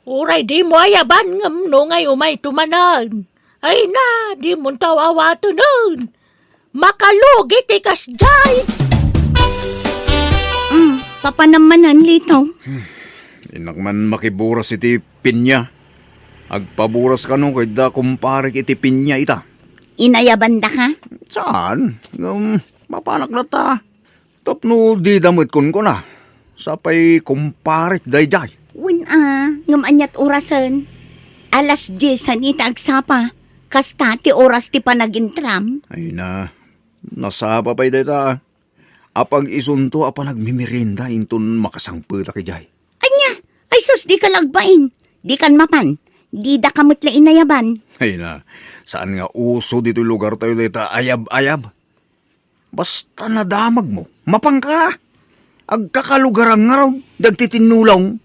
Uray dimo ayaban ngem no ngay umayto manen. Ay na, dimonto awawatenen. Makalugi ti kasdiay. Mm, papanam manen, Lito. Innak man makiburas iti pinya. Agpaburas kano kayda kumparek iti pinya ita. Inayabanda ka? Saan? Ngem, mapanak latta. Tapno dida met kunkuna, sapay kumparek daydiay. Wen a, ngem aniat orasen? Alas diez san ita agsapa, kasta ti oras ti panagintram. Ay na, nasapa pay dayta. Apag-isunto a panagmimerienda inton makasangpetak idiay. Ania? Ay sus, di ka lagbain. Di kan mapan. Dida ka met la inayaban. Ay na, saan nga uso ditoy lugar tayo dayta ayab-ayab? Basta nadamagmo, mapanka. Agkakalugarang ngarud dagiti tinnulong.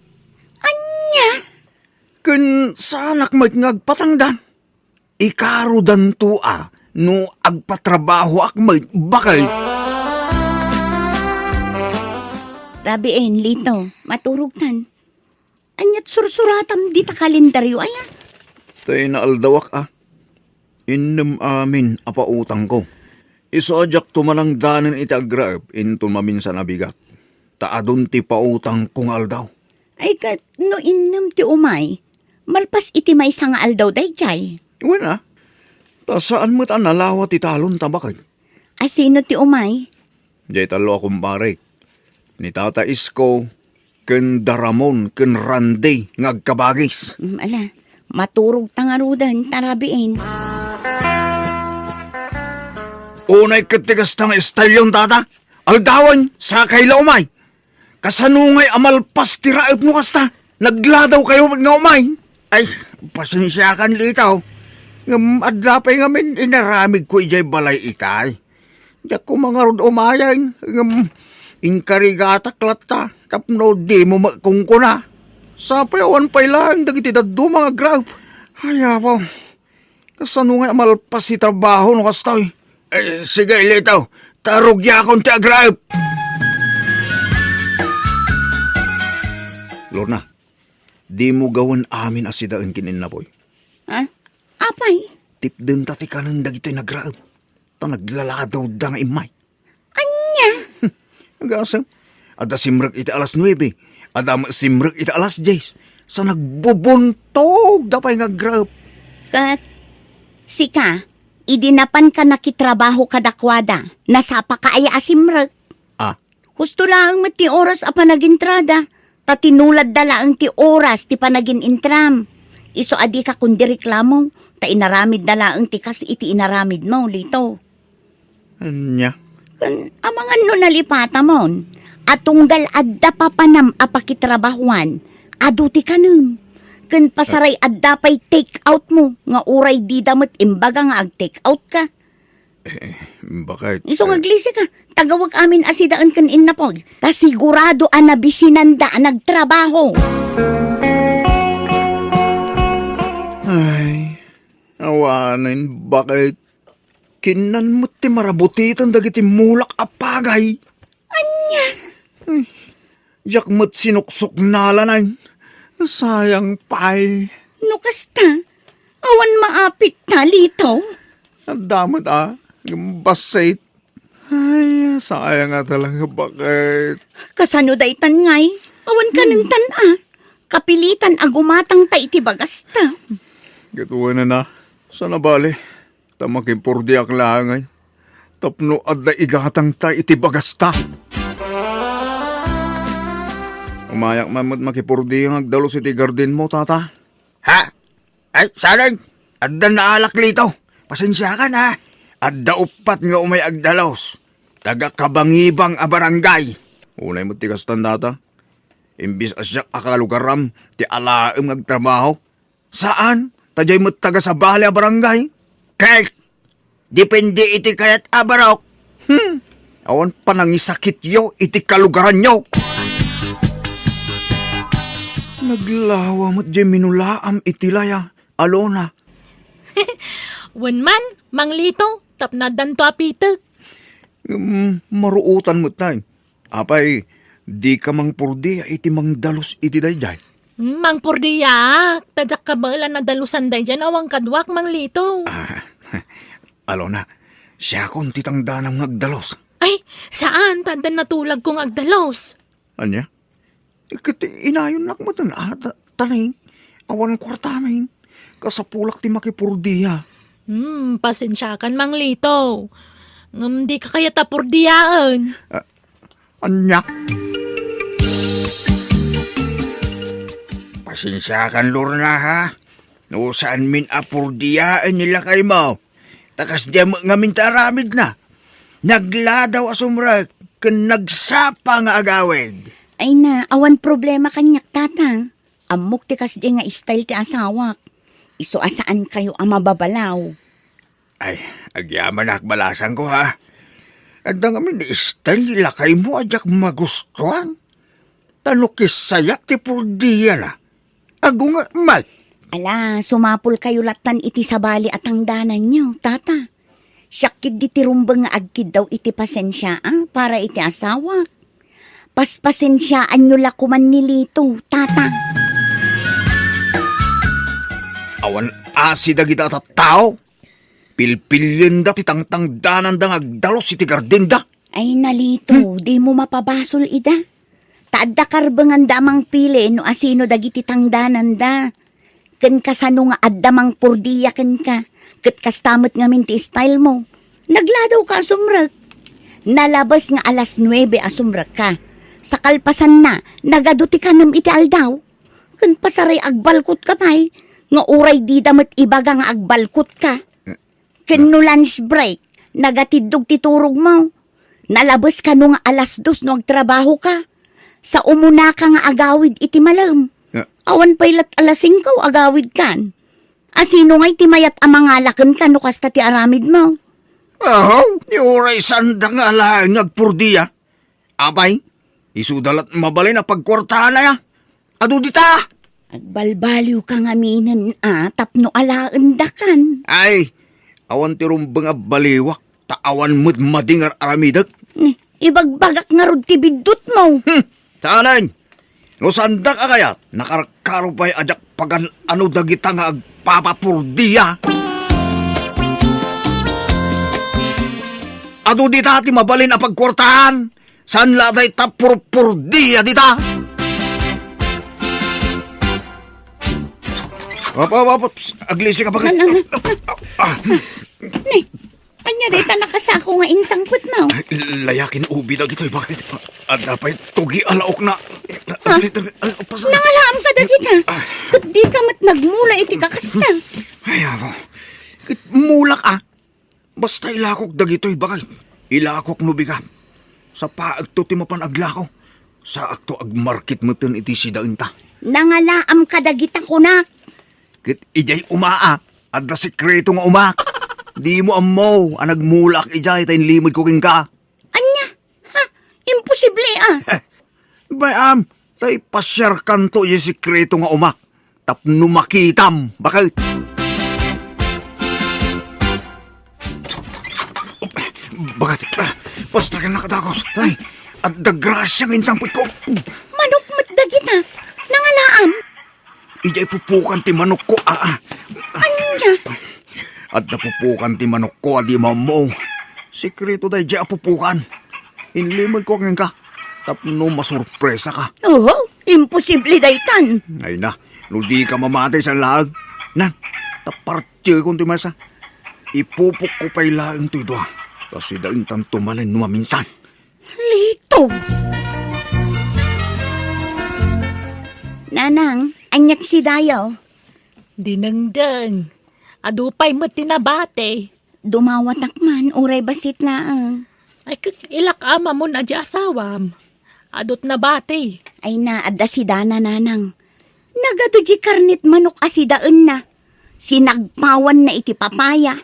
Ania? Ken saanak met nga agpatangdan. Ikarudanto a no agpatrabahoak met baket. Rabiin, Lito, maturogtan. Aniat sursuratam dita kalendario, aya? Tay naaldawak a. Innem amin a pautangko. Isu a diak tumanangdanen iti agraep inton maminsan a bigat. Ta adun ti pautangko nga aldaw. Ay ket, no innem ti umay, malpas iti maysa nga aldaw daydiay. Wen a. Ta saan met a nalawa ti talon ta baket. A sino ti umay? Diay tallo a kumparek. Ni Tata Isko, ken da Ramon, ken Randy nga agkabagis. Mm, ala, maturog ta ngaruden, ta rabiin. Unay ket ti kasta nga istalyon, Tata. Aldawen, sakay la umay. Kasano ngay a malpas ti raepmo kasta? Nagladaw kayo met nga umay. Ay, pasensiakan, Lito. Ngem adda pay ngamin inaramidko idiay balay itay. Diak koma ngarud umayeng, ngem inkarigatak latta tapno dimo met kunkuna. Sapay awan pay laeng dagiti dadduma nga agrap. Ay, Apo, kasano ngay a malpas ti trabaho no kastoy? Eh, sige, Lito, ta rugiakon ti agrap. Lorna, dimo gawen amin a sidaen ken ni Napoy. Ha? Apay? Tipdenta ti kanen dagiti nagraep, ta naglaladawda nga immay. Ania? Agasem, adda simrek iti alas nuebe, adda met simrek iti alas dies, sa nagbubuntogda pay nga agraep. Ket sika, idi napanka nakitrabaho kadakuada, nasapaka aya a simrek? Ah. Husto laeng met ti oras a panagintrada, ta tinuladda laeng ti oras ti panagin-intram. Isu a dika kundi reklamo, ta inaramidda laeng ti kas iti inaramidmo, Lito. Ania? Ken amangan no nalipatamon, a tunggal adda papanam a pakitrabahuan, adu ti kanem. Ken pasaray adda pay take out mo, nga uray dida met imbaga nga ag-take out ka. Eh, bakit? Isu nga eh, aglisi ka. Tagawag amin a sidaen ken ni Napoy. Ta sigurado a nabisinanda a nagtrabaho. Ay, awanen, bakit? Kinnan met ti marabutiten dagiti mulak a pagay. Ania? Ay, diak met sinuksuknalanan. Sayang pay. No kasta, awan maapit ta, Lito. Adda met a, bassit. Ay, sayang a talaga, bakit? Kasano daytan ngay? Awan kanentan a. Kapilitan a gumatang ta iti bagasta. Gatuwanan a, sana bali. Ta makipurdiak laeng, ay, tapno adda igatangta iti bagasta. Umayak man met makipurdi nga agdalus iti gardinmo, tata. Ha? Ay, saan? Adda naalak, Lito. Pasensiakan, ha? Adda uppat nga umay agdalus. Taga Kabangibang a barangay. Unay met ti kastan, tata. Imbis a siak a kalugaram ti alaem nga agtrabaho. Saan? Ta diay met taga sabali a barangay. Ket, depende iti kayat a barok. Hmm. Awan panangisakityo iti kalugaranyo. Naglawa met diay minulaam iti laya, Alona. Wen man, Mang Lito, tapno addanto a pitek. Hmm, maruotan met tay. Apay, dika mangpurdia iti mangdalus iti daydiay? Hmm, mangpurdiaak, ta diak kabaelan a dalusan daydiay no awan kaduak, Mang Lito. Ah, Alona, siakon ti tangdanam nga agdalus. Ay, saan, ta adda natulagko nga agdalus. Ania? Ket inayonnak metten a, ta-, taning, awan kuartamin. Kasapulak ti makipurdia. Hmm, pasensiakan, Mang Lito. Ngem dika kayat a purdiaen. Ah, Ania? Pasensiakan, Lorna, ha? No saanmin a purdiaen ni lakaymo. Ta kasdiay met ngamin ti aramidna. Nagladaw a sumrek ken nagsapa nga agawid. Ay na, awan problema kaniak, tata. Ammok ti kasdiay nga style ti asawak. Isu a saankayo a mababalaw. Ay, agyamanak, balasangko, ha? Adda ngamin ni style ni lakaymo a diak magustuan. Ta no kisayat ti purdiana, agunget met. Ala, sumapulkayo lattan iti sabali a tangdananyo, tata. Siak ketdi ti rumbeng nga agkiddaw iti pasensia, a, para iti asawak. Paspasensiaanyo la koman ni Lito, tata. Awan asi dagita a tattao. Pilpilienda ti tangtangdananda nga agdalus iti gardenda. Ay, na Lito, hmm, dimo mapabasol ida. Ta adda karbenganda a mangpili no asino dagiti tangdananda. Ken kasano nga adda mangpurdia kenka, ket kasta met ngamin ti style mo. Nagladawka a sumrek. Nalabes nga alas nuebe a sumrekka. Sa kalpasanna, nagadu ti kanem iti aldaw. Ken pasaray agbalkotka pay, nga uray dida met ibaga nga agbalkotka. Ken no lunch break, nagatiddog ti turogmo. Nalabes kano nga alas dos no agtrabahoka. Sa umunaka nga agawid iti malem. Ah. Awan pay lat alas singko agawidkan. Asino ngay ti mayat a mangala kenka no kasta ti aramidmo? Ahaw, ti uray saanda nga alaen nga agpurdia. Apay, isuda la't mabalin a pagkuartaan aya. Adu dita! Agbalbaliwka ngaminen a tapno alaendakan. Ay, awan ti rumbeng a baliwak, ta awan met madi nga ar-aramidek. Ni, ibagbagak ngarud ti biddutmo. Hmm, saanen? No saandak a kayat, nakarkaro pay a diak pagan-ano dagita nga agpapapurdia. Adu dita ti mabalin a pagkuartaan. Saan la dayta purpurdia dita? Apa, apa, apa, psst, aglisi ka, bakit? Ano, ano? Ah, Ni, ania dayta nakasako nga insangpetmo? Ay, layakin ubi dagitoy, bakit? Adda pay tugi a laokna. Ha? Agli-, agli-, ay, pasa-, Nangalaam ka dagita. Ah. Ket di ka met nagmula iti kakasta. Ay, amo. Ket mulak, ah. Basta ilakok dagitoy, bakit? Ilakok no bigat. Sapaekto ti mapan aglako. Saakto agmarket meten iti sidaenta. Nangalaam ka dagita, kunak. Ket idiay umaa, adda sekreto nga umak. Dimo ammo a nagmulak idiay ta inlimedko kenka. Ania? Ha? Imposible, ah. Bay-am, ta ipasiarkanto idiay sekreto nga umak. Tapno makitam, bakit? Bakit? Ah, basta ka nakadagos. Tay, adda grasia nga insangpetko. Manok met dagita. Nangalaam. Idiay pupukan ti manokko, ah, ah. Ania? Adda pupukan ti manokko a di mammo. Sekreto daydiay a pupukan. Inlimedko kenka tapno masurpresaka. Oho, imposible daytan. Ay na, no di ka mamati sa laag. Nan, ta partiekon ti maysa. Ipupokko pay laeng toy dua. Ta sidaentan tumanen no maminsan. Lito! Nanang, aniat si Dayo? Dinengdeng. Adu pay met ti nabati. Dumawatak man, uray bassit laeng. Ay, kek, ilak amamon a di asawam. Adut nabati. Ay na, adda si Dana, nanang. Nagadu di karnit manok a sidaenna. Sinagpawanna iti papaya.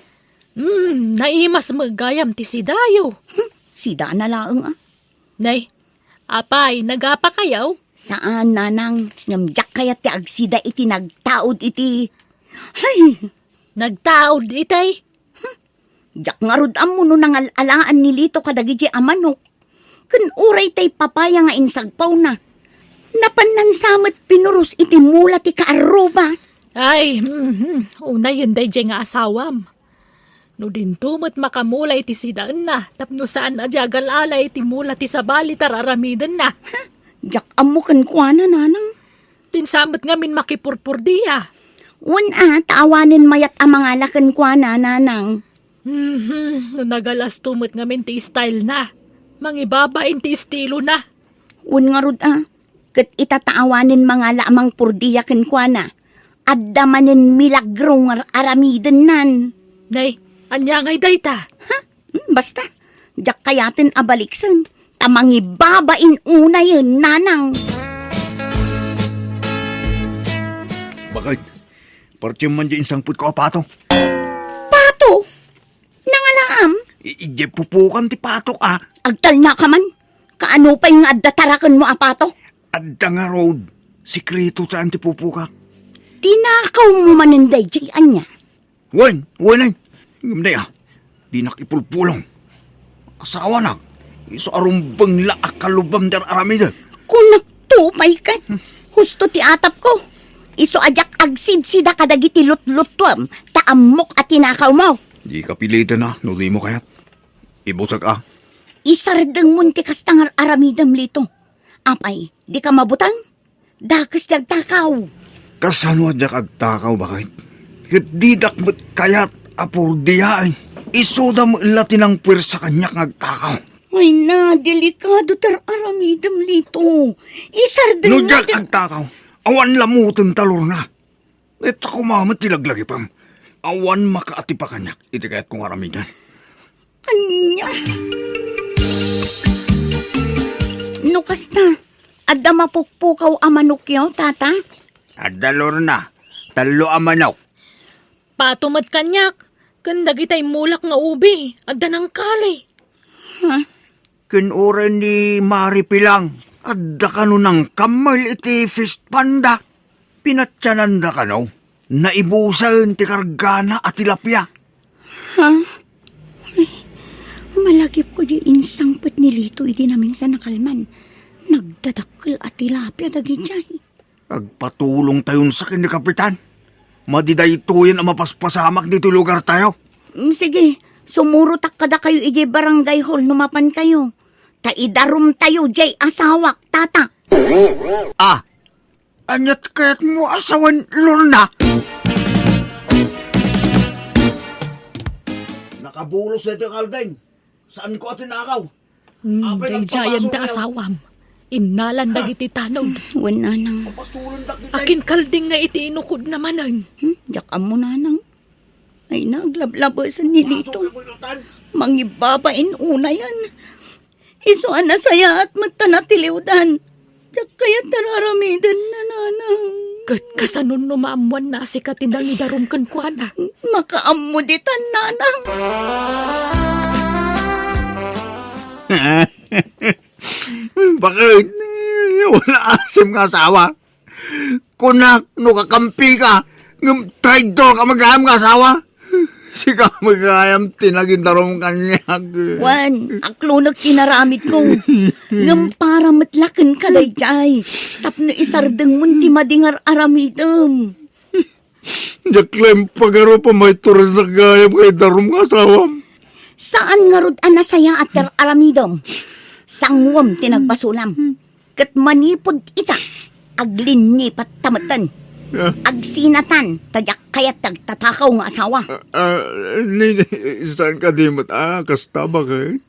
Hmm, naimas met gayam ti sidayo. Hmm, si Dana laeng, ah. Nay, apay, nagapakayo? Saan, nanang. Ngem diak kayat ti agsida iti nagtaud iti, hay! Nagtaud iti? Hmm, diak ngarud ammo no nangal-alaan ni Lito kadagiti a manok. Ken uray tay papaya nga insagpawna. Napan nansa met pinuros iti mula ti kaarruba. Ay, mhm, unayen daydiay nga asawam. No dinto met makamula iti sidaenna, tapno saan a di agal-ala iti mula ti sabali ti ar-aramidenna. Ha? Diak ammo kenkuana, nanang. Dinsa met ngamin makipurpurdia. Wen a, ta awanen mayat a mangala kenkuana, nanang. Mhm, no nagalasto met ngamin ti style na. Mangibabain ti estilo na. Wen ngarud a, ket ita ta awanen mangala a mangpurdia kenkuana. Adda manen milagro nga ar-aramidennan. Nay, ania ngay dayta? Ha? Hmm, basta, diak kayaten a baliksen, ta mangibabain unayen, nanang. Bakit? Partiem man di insangpetko a pato. Pato? Nangalaam? I-, idiay pupukan ti patok, ah. Agtalna ka man. Kaano pay nga adda tarakenmo a pato? Adda ngarud. Sekreto ti pupukak. Tinakawmo manen daydiay ania? Wen, wen, ay. Ngem dayta, dinak ipulpulong. Asawanak, isu a rumbeng la a kalubam ti ar-aramidek. Kunakto pay ket, husto ti atapko. Isu a diak agsidsida kadagiti lutluttuem, ta ammok a tinakawmo. Dika piliten a, no dimo kayat. Ibusek a. Isardengmon ti kasta nga ar-aramidem, Lito. Apay, dika mabutang? Dakes ti agtakaw. Kasano a diak agtakaw, bakit? Ket didak met kayat a purdiaen. Isuda met la ti nangpuersa kaniak nga agtakaw. Ay na, delikado ti ar-aramidem, Lito. Isardeng No mo diak ti agtakaw, awan lamoten ta, Lorna. Ita koma met ti laglagipem. Awan makaatipa kaniak iti kayatko nga aramiden. Ania? No kasta, adda mapukpukaw a manokyo, tata? Adda, Lorna. Tallo a manok. Pato met kaniak. Ken dagiti immulak nga ubi, adda nangkali. Ha? Ken uray ni Mari Pilang, adda kano nangkammel iti fish pond-da. Pinatiananda kano, naibusen ti kargana a tilapia. Ha? Ay, malagipko di insangpet ni Lito idi naminsan a kalman. Nagdadakkel a tilapia dagidiay. Agpatulongtayon sa ken ni Kapitan. Madi daytoyen a mapaspasamak ditoy lugartayo. Mm, sige, sumurotak kadakayo idiay barangay hall no mapankayo. Ta idarumtayo diay asawak, tata. Ah, aniat kayatmo a sawen, Lorna? Nakabulos daytoy kalding. Saanko a tinakaw? Hmm, apay daydiayen da asawam. Innalan dagiti tanod. Wen, nanang. Akin kalding nga iti inukodna manen. Hmm, diak ammo, nanang. Ay, naglablabesen ni Lito. Mangibabain unayan. Isu a nasayaat met ta natiliwdan. Diak kayat a aramiden, nanang. Ket kasano no maammoanna a sika ti nangidarum kenkuana? Makaammo ditan, nanang. Bakit? Wala asim nga asawa. Kunak no kakampika, ngem traidor ka met gayam nga asawa. Sika met gayam ti nagidarum kaniak. Wen, aklonek ti inaramidko. Ngem para met la kenka daydiay. Tapno isardengmon ti madi nga ar-aramidem. Diak la impagarup a maiturednak gayam nga idarum nga asawam. Saan ngarud a nasayaat ti ar-aramidem? Sanguem ti nagbasolam. Ket manipud ita, aglinnipat ta metten. Ah. Agsinatan ta diak kayat ti agtatakaw nga asawa. Ah, ah, ni, ni, saan ka di met, ah, kasta, bakit?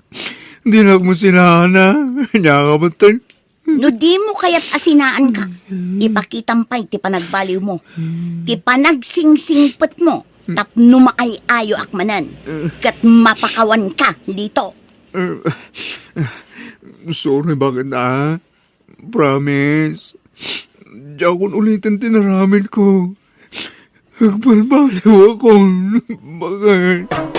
Dinak mo sinana, niya ka metten. No dimo kayat a sinaanka, ipakitam pay ti panagbaliwmo, ti panagsingsingsingpetmo, tapno maay-ayoak manen, ket mapakawanka, Lito. Eh, sorry, bakit, ah? Promise. Diakon uliten ti inaramidko. Agbalbaliwakon. Bakit?